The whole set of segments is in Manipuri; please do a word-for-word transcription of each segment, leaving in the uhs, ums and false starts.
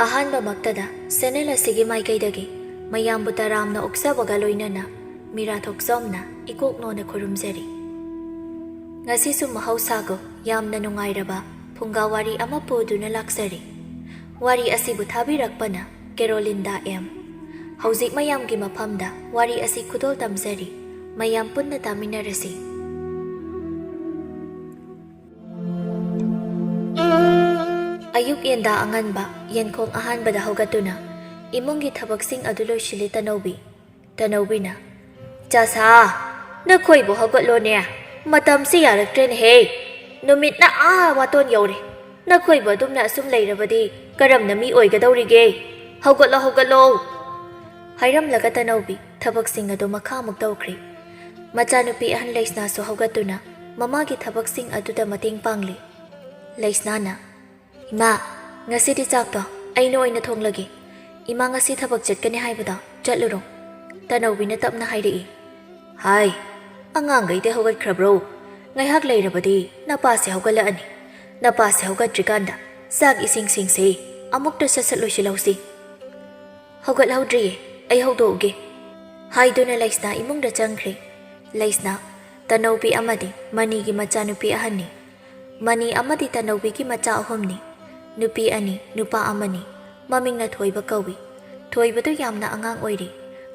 ꯑꯍꯥꯟꯕꯃꯛꯇꯗ ꯆꯦꯅꯦꯜ ꯑꯁꯤꯒꯤ ꯃꯥꯏꯀꯩꯗꯒꯤ ꯃꯌꯥꯝꯕꯨ ꯇꯔꯥꯝꯅ ꯑꯣꯛꯆꯕꯒ ꯂꯣꯏꯅꯅ ꯃꯤꯔꯥ ꯊꯣꯛꯆꯣꯝꯅ ꯏꯀꯣꯛ ꯅꯣꯟꯅ ꯈꯨꯔꯨꯝꯖꯔꯤ꯫ ꯉꯁꯤꯁꯨ ꯃꯍꯧꯁꯥꯒꯨꯝ ꯌꯥꯝꯅ ꯅꯨꯡꯉꯥꯏꯔꯕ ꯐꯨꯡꯒꯥ ꯋꯥꯔꯤ ꯑꯃ ꯄꯨꯗꯨꯅ ꯂꯥꯛꯆꯔꯤ꯫ ꯋꯥꯔꯤ ꯑꯁꯤꯕꯨ ꯊꯥꯕꯤꯔꯛꯄꯅ ꯀꯦꯔꯣꯂꯤꯟꯗꯥ ꯑꯦꯝ꯫ ꯍꯧꯖꯤꯛ ꯃꯌꯥꯝꯒꯤ ꯃꯐꯝꯗ ꯋꯥꯔꯤ ꯑꯁꯤ ꯈꯨꯗꯣꯜ ꯇꯝꯖꯔꯤ꯫ ꯃꯌꯥꯝ ꯄꯨꯟꯅ ꯇꯥꯃꯤꯟꯅꯔꯁꯤ꯫ ꯑꯌꯨꯛ ꯌꯦꯟꯗꯥ ꯑꯉꯟꯕ ꯌꯦꯟꯈꯣꯡ ꯑꯍꯥꯟꯕꯗ ꯍꯧꯒꯠꯇꯨꯅ ꯏꯃꯨꯡꯒꯤ ꯊꯕꯛꯁꯤꯡ ꯑꯗꯨ ꯂꯣꯏꯁꯤꯜꯂꯤ ꯇꯅꯧꯕꯤ꯫ ꯇꯅꯧꯕꯤꯅ, "ꯆꯥꯁꯥ, ꯅꯈꯣꯏꯕꯨ ꯍꯧꯒꯠꯂꯣꯅꯦ, ꯃꯇꯝꯁꯤ ꯌꯥꯔꯛꯇ꯭ꯔꯦꯅꯦꯍꯦ꯫ ꯅꯨꯃꯤꯠꯅ ꯑꯥ ꯋꯥꯇꯣꯟ ꯌꯧꯔꯦ꯫ ꯅꯈꯣꯏꯕꯨ ꯑꯗꯨꯝꯅ ꯑꯁꯨꯝ ꯂꯩꯔꯕꯗꯤ ꯀꯔꯝꯅ ꯃꯤ ꯑꯣꯏꯒꯗꯧꯔꯤꯒꯦ? ꯍꯧꯒꯠꯂꯣ, ꯍꯧꯒꯠꯂꯣ!" ꯍꯥꯏꯔꯝꯂꯒ ꯇꯅꯧꯕꯤ ꯊꯕꯛꯁꯤꯡ ꯑꯗꯨ ꯃꯈꯥꯃꯨꯛ ꯇꯧꯈ꯭ꯔꯦ꯫ ꯃꯆꯥꯅꯨꯄꯤ ꯑꯍꯟ ꯂꯩꯁꯅꯥꯁꯨ ꯍꯧꯒꯠꯇꯨꯅ ꯃꯃꯥꯒꯤ ꯊꯕꯛꯁꯤꯡ ꯑꯗꯨꯗ ꯃꯇꯦꯡ ꯄꯥꯡꯂꯤ꯫ ꯂꯩꯁꯅꯥꯅ, "ꯏꯃꯥ, ꯉꯁꯤꯗꯤ ꯆꯥꯛꯇꯣ ꯑꯩꯅ ꯑꯣꯏꯅ ꯊꯣꯡꯂꯒꯦ꯫ ꯏꯃꯥ ꯉꯁꯤ ꯊꯕꯛ ꯆꯠꯀꯅꯤ ꯍꯥꯏꯕꯗꯣ ꯆꯠꯂꯨꯔꯣ?" ꯇꯅꯧꯕꯤꯅ ꯇꯞꯅ ꯍꯥꯏꯔꯛꯏ꯫ "ꯍꯥꯏ, ꯑꯉꯥꯡꯈꯩꯗꯤ ꯍꯧꯒꯠꯈ꯭ꯔꯕ꯭ꯔꯣ? ꯉꯥꯏꯍꯥꯛ ꯂꯩꯔꯕꯗꯤ ꯅꯄꯥꯁꯦ ꯍꯧꯒꯠꯂꯛꯑꯅꯤ꯫ ꯅꯄꯥꯁꯦ ꯍꯧꯒꯠꯇ꯭ꯔꯤꯀꯥꯟꯗ ꯆꯥꯛ ꯏꯁꯤꯡꯁꯤꯡꯁꯦ ꯑꯃꯨꯛꯇ ꯁꯠ ꯁꯠ ꯂꯣꯏꯁꯤꯜꯍꯧꯁꯤ꯫" "ꯍꯧꯒꯠꯍꯧꯗ꯭ꯔꯤꯌꯦ, ꯑꯩ ꯍꯧꯗꯣꯛꯎꯒꯦ," ꯍꯥꯏꯗꯨꯅ ꯂꯩꯁꯅꯥ ꯏꯃꯨꯡꯗ ꯆꯪꯈ꯭ꯔꯦ꯫ ꯂꯩꯁꯅꯥ, ꯇꯅꯧꯕꯤ ꯑꯃꯗꯤ ꯃꯅꯤꯒꯤ ꯃꯆꯥꯅꯨꯄꯤ ꯑꯍꯟꯅꯤ꯫ ꯃꯅꯤ ꯑꯃꯗꯤ ꯇꯅꯧꯕꯤꯒꯤ ꯃꯆꯥ ꯑꯍꯨꯝꯅꯤ꯫ ꯅꯨꯄꯤ ꯑꯅꯤ, ꯅꯨꯄꯥ ꯑꯃꯅꯤ꯫ ꯃꯃꯤꯡꯅ ꯊꯣꯏꯕ ꯀꯧꯏ꯫ ꯊꯣꯏꯕꯗꯨ ꯌꯥꯝꯅ ꯑꯉꯥꯡ ꯑꯣꯏꯔꯤ,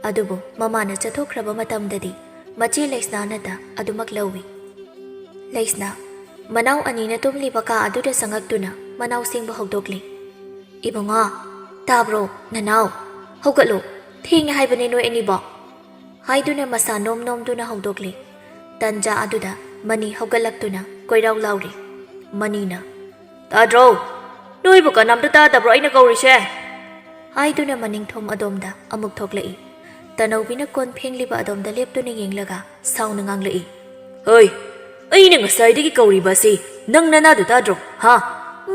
ꯑꯗꯨꯕꯨ ꯃꯃꯥꯅ ꯆꯠꯊꯣꯛꯈ꯭ꯔꯕ ꯃꯇꯝꯗꯗꯤ ꯃꯆꯦ ꯂꯩꯁꯅꯥꯅꯇ ꯑꯗꯨꯃꯛ ꯂꯧꯏ꯫ ꯂꯩꯁꯅꯥ, ꯃꯅꯥꯎ ꯑꯅꯤꯅ ꯇꯨꯝꯂꯤꯕ ꯀꯥ ꯑꯗꯨꯗ ꯆꯪꯉꯛꯇꯨꯅ ꯃꯅꯥꯎꯁꯤꯡꯕꯨ ꯍꯧꯗꯣꯛꯂꯤ꯫ "ꯏꯕꯨꯡꯉꯣ, ꯇꯥꯕ꯭ꯔꯣ? ꯅꯅꯥꯎ, ꯍꯧꯒꯠꯂꯣ, ꯊꯦꯡꯉꯦ ꯍꯥꯏꯕꯅꯦ ꯅꯣꯏ ꯑꯅꯤꯕꯣ," ꯍꯥꯏꯗꯨꯅ ꯃꯁꯥ ꯅꯣꯝ ꯅꯣꯝꯗꯨꯅ ꯍꯧꯗꯣꯛꯂꯤ꯫ ꯇꯟꯖꯥ ꯑꯗꯨꯗ ꯃꯅꯤ ꯍꯧꯒꯠꯂꯛꯇꯨꯅ ꯀꯣꯏꯔꯥꯎ ꯂꯥꯎꯔꯤ꯫ ꯃꯅꯤꯅ, "ꯇꯥꯗ꯭ꯔꯣ? ꯅꯣꯏꯕꯨ ꯀꯅꯥꯝꯇ ꯇꯥꯗꯕ꯭ꯔꯣ ꯑꯩꯅ ꯀꯧꯔꯤꯁꯦ?" ꯍꯥꯏꯗꯨꯅ ꯃꯅꯤꯡꯊꯣꯝ ꯑꯗꯣꯝꯗ ꯑꯃꯨꯛ ꯊꯣꯛꯂꯛꯏ꯫ ꯇꯅꯧꯕꯤꯅ ꯀꯣꯟ ꯐꯦꯡꯂꯤꯕ ꯑꯗꯣꯝꯗ ꯂꯦꯞꯇꯨꯅ ꯌꯦꯡꯂꯒ ꯁꯥꯎꯅ ꯉꯥꯡꯂꯛꯏ꯫ "ꯍꯣꯏ, ꯑꯩꯅ ꯉꯁꯥꯏꯗꯒꯤ ꯀꯧꯔꯤꯕ ꯑꯁꯤ ꯅꯪ ꯅꯅꯥꯗꯨ ꯇꯥꯗ꯭ꯔꯣ? ꯍꯥ?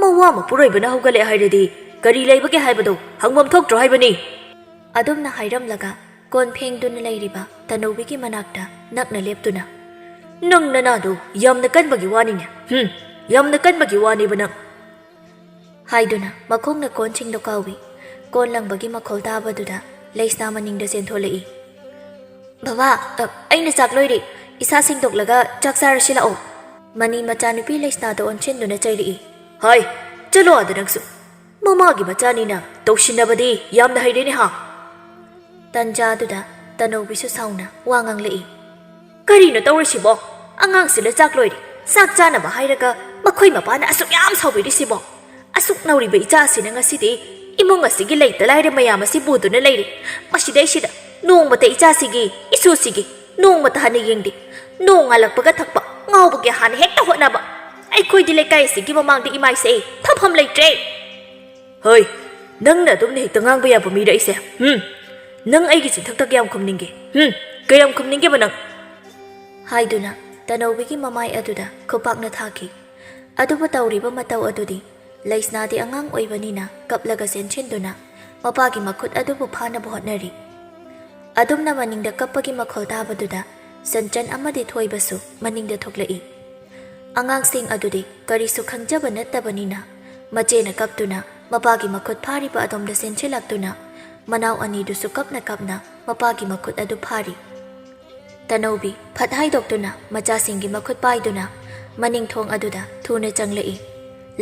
ꯃꯋꯥ ꯃꯄꯨꯔꯣꯏꯕꯅ ꯍꯧꯒꯠꯂꯛꯑꯦ ꯍꯥꯏꯔꯗꯤ ꯀꯔꯤ ꯂꯩꯕꯒꯦ ꯍꯥꯏꯕꯗꯣ ꯍꯪꯐꯝ ꯊꯣꯛꯇ꯭ꯔꯣ ꯍꯥꯏꯕꯅꯤ?" ꯑꯗꯨꯝꯅ ꯍꯥꯏꯔꯝꯂꯒ ꯀꯣꯟ ꯐꯦꯡꯗꯨꯅ ꯂꯩꯔꯤꯕ ꯇꯅꯧꯕꯤꯒꯤ ꯃꯅꯥꯛꯇ ꯅꯛꯅ ꯂꯦꯞꯇꯨꯅ, "ꯅꯪ ꯅꯅꯥꯗꯣ ꯌꯥꯝꯅ ꯀꯟꯕꯒꯤ ꯋꯥꯅꯤꯅꯦ꯫ ꯍꯨꯝ, ꯌꯥꯝꯅ ꯀꯟꯕꯒꯤ ꯋꯥꯅꯦꯕ ꯅꯪ꯫" ꯍꯥꯏꯗꯨꯅ ꯃꯈꯣꯡꯅ ꯀꯣꯟꯁꯤꯡꯗꯣ ꯀꯥꯎꯏ꯫ ꯀꯣꯟ ꯂꯪꯕꯒꯤ ꯃꯈꯣꯜ ꯇꯥꯕꯗꯨꯗ ꯂꯩꯁꯅꯥ ꯃꯅꯤꯡꯗ ꯆꯦꯟꯊꯣꯛꯂꯛꯏ꯫ "ꯕꯕꯥ, ꯑ, ꯑꯩꯅ ꯆꯥꯛ ꯂꯣꯏꯔꯦ꯫ ꯏꯁꯥ ꯁꯦꯡꯗꯣꯛꯂꯒ ꯆꯥꯛ ꯆꯥꯔꯁꯤ ꯂꯥꯛꯑꯣ꯫" ꯃꯅꯤ ꯃꯆꯥꯅꯨꯄꯤ ꯂꯩꯁꯅꯥꯗ ꯑꯣꯟꯁꯤꯟꯗꯨꯅ ꯆꯩꯔꯛꯏ꯫ "ꯍꯥꯏ, ꯆꯠꯂꯣ ꯑꯥꯗ ꯅꯪꯁꯨ꯫ ꯃꯃꯥꯒꯤ ꯃꯆꯥꯅꯤꯅ ꯇꯧꯁꯤꯟꯅꯕꯗꯤ ꯌꯥꯝꯅ ꯍꯩꯔꯦꯅꯦ ꯍꯥ?" ꯇꯟꯖꯥꯗꯨꯗ ꯇꯅꯧꯕꯤꯁꯨ ꯁꯥꯎꯅ ꯋꯥ ꯉꯥꯡꯂꯛꯏ꯫ "ꯀꯔꯤꯅꯣ ꯇꯧꯔꯤꯁꯤꯕꯣ? ꯑꯉꯥꯡꯁꯤꯅ ꯆꯥꯛ ꯂꯣꯏꯔꯦ, ꯆꯥꯛ ꯆꯥꯅꯕ ꯍꯥꯏꯔꯒ ꯃꯈꯣꯏ ꯃꯄꯥꯅ ꯑꯁꯨꯛ ꯌꯥꯝ ꯁꯥꯎꯕꯤꯔꯤꯁꯤꯕꯣ? ꯑꯁꯨꯛ ꯅꯧꯔꯤꯕ ꯏꯆꯥꯁꯤꯅ ꯉꯁꯤꯗꯤ ꯏꯃꯨꯡ ꯑꯁꯤꯒꯤ ꯂꯩꯇ ꯂꯥꯏꯔ ꯃꯌꯥꯝ ꯑꯁꯤ ꯄꯨꯗꯨꯅ ꯂꯩꯔꯦ꯫ ꯃꯁꯤꯗꯩꯁꯤꯗ ꯅꯣꯡꯃꯇ ꯏꯆꯥꯁꯤꯒꯤ, ꯏꯁꯨꯁꯤꯒꯤ ꯅꯣꯡꯃꯇ ꯍꯟꯅ ꯌꯦꯡꯗꯦ꯫ ꯅꯣꯡ ꯉꯥꯜꯂꯛꯄꯒ ꯊꯛꯄ, ꯉꯥꯎꯕꯒꯤ ꯍꯥꯟꯅ ꯍꯦꯛꯇ ꯍꯣꯠꯅꯕ꯫ ꯑꯩꯈꯣꯏꯗꯤ ꯂꯩꯀꯥꯏ ꯑꯁꯤꯒꯤ ꯃꯃꯥꯡꯗ ꯏꯃꯥꯏꯁꯦ ꯊꯝꯐꯝ ꯂꯩꯇ꯭ꯔꯦ꯫" "ꯍꯣꯏ, ꯅꯪꯅ ꯑꯗꯨꯝꯅ ꯍꯦꯛꯇ ꯉꯥꯡꯕ ꯌꯥꯕ ꯃꯤꯔ ꯑꯩꯁꯦ? ꯍꯨꯝ, ꯅꯪ ꯑꯩꯒꯤ ꯆꯤꯟꯊꯛꯇ ꯀꯌꯥꯝ ꯈꯨꯝꯅꯤꯡꯒꯦ? ꯍꯨꯝ, ꯀꯌꯥꯝ ꯈꯨꯝꯅꯤꯡꯒꯦꯕ ꯅꯪ?" ꯍꯥꯏꯗꯨꯅ ꯇꯅꯧꯕꯤꯒꯤ ꯃꯃꯥꯏ ꯑꯗꯨꯗ ꯈꯨꯄꯥꯛꯅ ꯊꯥꯈꯤ꯫ ꯑꯗꯨꯕꯨ ꯇꯧꯔꯤꯕ ꯃꯇꯧ ꯑꯗꯨꯗꯤ ꯂꯩꯁꯅꯥꯗꯤ ꯑꯉꯥꯡ ꯑꯣꯏꯕꯅꯤꯅ ꯀꯞꯂꯒ ꯆꯦꯟꯁꯤꯟꯗꯨꯅ ꯃꯄꯥꯒꯤ ꯃꯈꯨꯠ ꯑꯗꯨꯕꯨ ꯐꯥꯅꯕ ꯍꯣꯠꯅꯔꯤ꯫ ꯑꯗꯨꯝꯅ ꯃꯅꯤꯡꯗ ꯀꯞꯄꯒꯤ ꯃꯈꯣꯜ ꯇꯥꯕꯗꯨꯗ ꯆꯟꯆꯟ ꯑꯃꯗꯤ ꯊꯣꯏꯕꯁꯨ ꯃꯅꯤꯡꯗ ꯊꯣꯛꯂꯛꯏ꯫ ꯑꯉꯥꯡꯁꯤꯡ ꯑꯗꯨꯗꯤ ꯀꯔꯤꯁꯨ ꯈꯪꯖꯕ ꯅꯠꯇꯕꯅꯤꯅ ꯃꯆꯦꯅ ꯀꯞꯇꯨꯅ ꯃꯄꯥꯒꯤ ꯃꯈꯨꯠ ꯐꯥꯔꯤꯕ ꯑꯗꯣꯝꯗ ꯆꯦꯟꯁꯤꯜꯂꯛꯇꯨꯅ ꯃꯅꯥꯎ ꯑꯅꯤꯗꯨꯁꯨ ꯀꯞꯅ ꯀꯞꯅ ꯃꯄꯥꯒꯤ ꯃꯈꯨꯠ ꯑꯗꯨ ꯐꯥꯔꯤ꯫ ꯇꯅꯧꯕꯤ ꯐꯠ ꯍꯥꯏꯗꯣꯛꯇꯨꯅ ꯃꯆꯥꯁꯤꯡꯒꯤ ꯃꯈꯨꯠ ꯄꯥꯏꯗꯨꯅ ꯃꯅꯤꯡ ꯊꯣꯡ ꯑꯗꯨꯗ ꯊꯨꯅ ꯆꯪꯂꯛꯏ꯫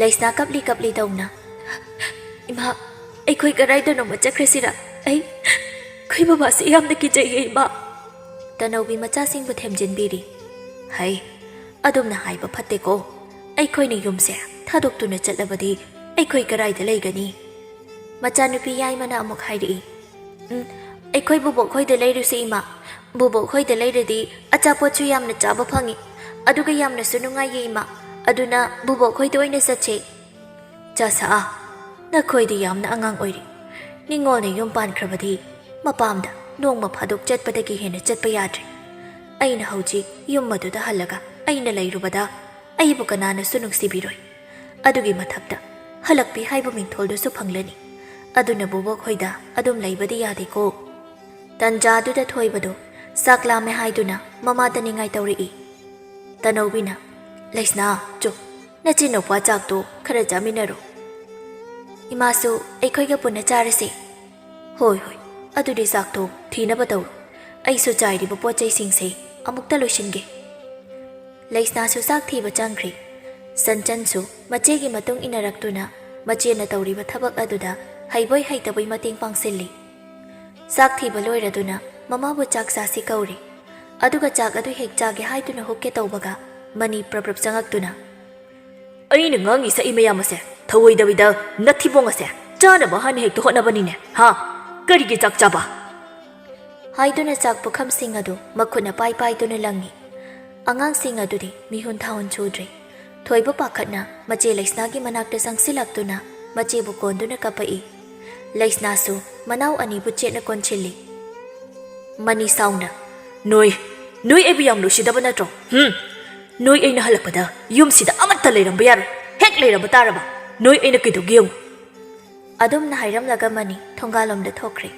ꯂꯩꯁꯅꯥ ꯀꯞꯂꯤ ꯀꯞꯂꯤ ꯇꯧꯅ, "ꯏꯃꯥ, ꯑꯩꯈꯣꯏ ꯀꯗꯥꯏꯗꯅꯣꯃ ꯆꯠꯈ꯭ꯔꯁꯤꯔ? ꯑꯩ, ꯑꯩꯈꯣꯏ ꯕꯕꯥꯁꯦ ꯌꯥꯝꯅ ꯀꯤꯖꯩꯌꯦ, ꯏꯃꯥ꯫" ꯇꯅꯧꯕꯤ ꯃꯆꯥꯁꯤꯡꯕꯨ ꯊꯦꯝꯖꯤꯟꯕꯤꯔꯤ꯫ "ꯍꯩ, ꯑꯗꯨꯝꯅ ꯍꯥꯏꯕ ꯐꯠꯇꯦꯀꯣ꯫ ꯑꯩꯈꯣꯏꯅ ꯌꯨꯝꯁꯦ ꯊꯥꯗꯣꯛꯇꯨꯅ ꯆꯠꯂꯕꯗꯤ ꯑꯩꯈꯣꯏ ꯀꯗꯥꯏꯗ ꯂꯩꯒꯅꯤ?" ꯃꯆꯥꯅꯨꯄꯤ ꯌꯥꯏꯃꯅ ꯑꯃꯨꯛ ꯍꯥꯏꯔꯛꯏ꯫ "ꯎꯝ, ꯑꯩꯈꯣꯏ ꯕꯨꯕꯣꯛ ꯈꯣꯏꯗ ꯂꯩꯔꯨꯁꯦ, ꯏꯃꯥ꯫ ꯕꯨꯕꯣꯛ ꯈꯣꯏꯗ ꯂꯩꯔꯗꯤ ꯑꯆꯥꯄꯣꯠꯁꯨ ꯌꯥꯝꯅ ꯆꯥꯕ ꯐꯪꯉꯤ, ꯑꯗꯨꯒ ꯌꯥꯝꯅꯁꯨ ꯅꯨꯡꯉꯥꯏꯌꯦ, ꯏꯃꯥ꯫ ꯑꯗꯨꯅ ꯕꯨꯕꯣꯛ ꯈꯣꯏꯗ ꯑꯣꯏꯅ ꯆꯠꯁꯦ꯫" "ꯆꯥꯁꯥ, ꯅꯈꯣꯏꯗꯤ ꯌꯥꯝꯅ ꯑꯉꯥꯡ ꯑꯣꯏꯔꯤ꯫ ꯅꯤꯡꯉꯣꯜꯅ ꯌꯨꯝ ꯄꯥꯟꯈ꯭ꯔꯕꯗꯤ ꯃꯄꯥꯝꯗ ꯅꯣꯡꯃ ꯐꯥꯗꯣꯛ ꯆꯠꯄꯗꯒꯤ ꯍꯦꯟꯅ ꯆꯠꯄ ꯌꯥꯗ꯭ꯔꯦ꯫ ꯑꯩꯅ ꯍꯧꯖꯤꯛ ꯌꯨꯝ ꯑꯗꯨꯗ ꯍꯜꯂꯒ ꯑꯩꯅ ꯂꯩꯔꯨꯕꯗ ꯑꯩꯕꯨ ꯀꯅꯥꯅꯁꯨ ꯅꯨꯡꯁꯤꯕꯤꯔꯣꯏ꯫ ꯑꯗꯨꯒꯤ ꯃꯊꯛꯇ ꯍꯜꯂꯛꯄꯤ ꯍꯥꯏꯕ ꯃꯤꯡꯊꯣꯜꯗꯨꯁꯨ ꯐꯪꯂꯅꯤ꯫ ꯑꯗꯨꯅ ꯕꯨꯕꯣꯛ ꯈꯣꯏꯗ ꯑꯗꯨꯝ ꯂꯩꯕꯗꯤ ꯌꯥꯗꯦꯀꯣ꯫" ꯇꯟꯖꯥꯗꯨꯗ ꯊꯣꯏꯕꯗꯨ ꯆꯥꯛ ꯂꯥꯝꯃꯦ ꯍꯥꯏꯗꯨꯅ ꯃꯃꯥꯗ ꯅꯤꯡꯉꯥꯏ ꯇꯧꯔꯛꯏ꯫ ꯇꯅꯧꯕꯤꯅ, "ꯂꯩꯁꯅꯥ, ꯆꯣ, ꯅꯆꯤꯟ ꯅꯨꯄꯥ ꯆꯥꯛꯇꯣ ꯈꯔ ꯆꯥꯃꯤꯟꯅꯔꯣ꯫" "ꯏꯃꯥꯁꯨ ꯑꯩꯈꯣꯏꯒ ꯄꯨꯟꯅ ꯆꯥꯔꯁꯦ꯫" "ꯍꯣꯏ, ꯍꯣꯏ, ꯑꯗꯨꯗꯤ ꯆꯥꯛꯇꯣ ꯊꯤꯅꯕ ꯇꯧꯔꯣ꯫ ꯑꯩꯁꯨ ꯆꯥꯏꯔꯤꯕ ꯄꯣꯠ ꯆꯩꯁꯤꯡꯁꯦ ꯑꯃꯨꯛꯇ ꯂꯣꯏꯁꯤꯟꯒꯦ꯫" ꯂꯩꯁꯅꯥꯁꯨ ꯆꯥꯛ ꯊꯤꯕ ꯆꯪꯈ꯭ꯔꯦ꯫ ꯆꯟꯆꯟꯁꯨ ꯃꯆꯦꯒꯤ ꯃꯇꯨꯡ ꯏꯟꯅꯔꯛꯇꯨꯅ ꯃꯆꯦꯅ ꯇꯧꯔꯤꯕ ꯊꯕꯛ ꯑꯗꯨꯗ ꯍꯩꯕꯣꯏ ꯍꯩꯇꯕꯣꯏ ꯃꯇꯦꯡ ꯄꯥꯡꯁꯤꯜꯂꯤ꯫ ꯆꯥꯛ ꯊꯤꯕ ꯂꯣꯏꯔꯗꯨꯅ ꯃꯃꯥꯕꯨ ꯆꯥꯛ ꯆꯥꯁꯤ ꯀꯧꯔꯤ꯫ ꯑꯗꯨꯒ ꯆꯥꯛ ꯑꯗꯨ ꯍꯦꯛ ꯆꯥꯒꯦ ꯍꯥꯏꯗꯨꯅ ꯍꯨꯛꯀꯦ ꯇꯧꯕꯒ ꯃꯅꯤ ꯄ꯭ꯔꯞ ꯄ꯭ꯔꯞ ꯆꯪꯉꯛꯇꯨꯅ, "ꯑꯩꯅ ꯉꯥꯡꯉꯤ ꯁꯛꯏ ꯃꯌꯥꯝ ꯑꯁꯦ ꯊꯧꯑꯣꯏꯗꯕꯤꯗ ꯅꯊꯤꯕꯣꯡ ꯑꯁꯦ ꯆꯥꯅꯕ ꯍꯥꯟꯅ ꯍꯦꯛꯇ ꯍꯣꯠꯅꯕꯅꯤꯅꯦ, ꯍꯥ? ꯀꯔꯤꯒꯤ ꯆꯥꯛ ꯆꯥꯕ?" ꯍꯥꯏꯗꯨꯅ ꯆꯥꯛ ꯄꯨꯈꯝꯁꯤꯡ ꯑꯗꯨ ꯃꯈꯨꯠꯅ ꯄꯥꯏ ꯄꯥꯏꯗꯨꯅ ꯂꯪꯉꯤ꯫ ꯑꯉꯥꯡꯁꯤꯡ ꯑꯗꯨꯗꯤ ꯃꯤꯍꯨꯟ ꯊꯥꯍꯨꯟ ꯁꯨꯗ꯭ꯔꯦ꯫ ꯊꯣꯏꯕ ꯄꯥꯈꯠꯅ ꯃꯆꯦ ꯂꯩꯁꯅꯥꯒꯤ ꯃꯅꯥꯛꯇ ꯆꯪꯁꯤꯜꯂꯛꯇꯨꯅ ꯃꯆꯦꯕꯨ ꯀꯣꯟꯗꯨꯅ ꯀꯞꯄꯛꯏ꯫ ꯂꯩꯁꯅꯥꯁꯨ ꯃꯅꯥꯎ ꯑꯅꯤꯕꯨ ꯆꯦꯠꯅ ꯀꯣꯟꯁꯤꯜꯂꯤ꯫ ꯃꯅꯤ ꯁꯥꯎꯅ, "ꯅꯣꯏ, ꯅꯣꯏ ꯑꯩꯕꯨ ꯌꯥꯝ ꯅꯨꯡꯁꯤꯗꯕ ꯅꯠꯇ꯭ꯔꯣ? ꯍꯨꯝ? ꯅꯣꯏ ꯑꯩꯅ ꯍꯜꯂꯛꯄꯗ ꯌꯨꯝꯁꯤꯗ ꯑꯃꯠꯇ ꯂꯩꯔꯝꯕ ꯌꯥꯔꯣꯏ꯫ ꯍꯦꯛ ꯂꯩꯔꯝꯕ ꯇꯥꯔꯕ ꯅꯣꯏ ꯑꯩꯅ ꯀꯩꯗꯧꯒꯦ ꯌꯦꯡꯉꯨ꯫" ꯑꯗꯨꯝꯅ ꯍꯥꯏꯔꯝꯂꯒ ꯃꯅꯤ ꯊꯣꯡꯒꯥꯜꯂꯣꯝꯗ ꯊꯣꯛꯈ꯭ꯔꯦ꯫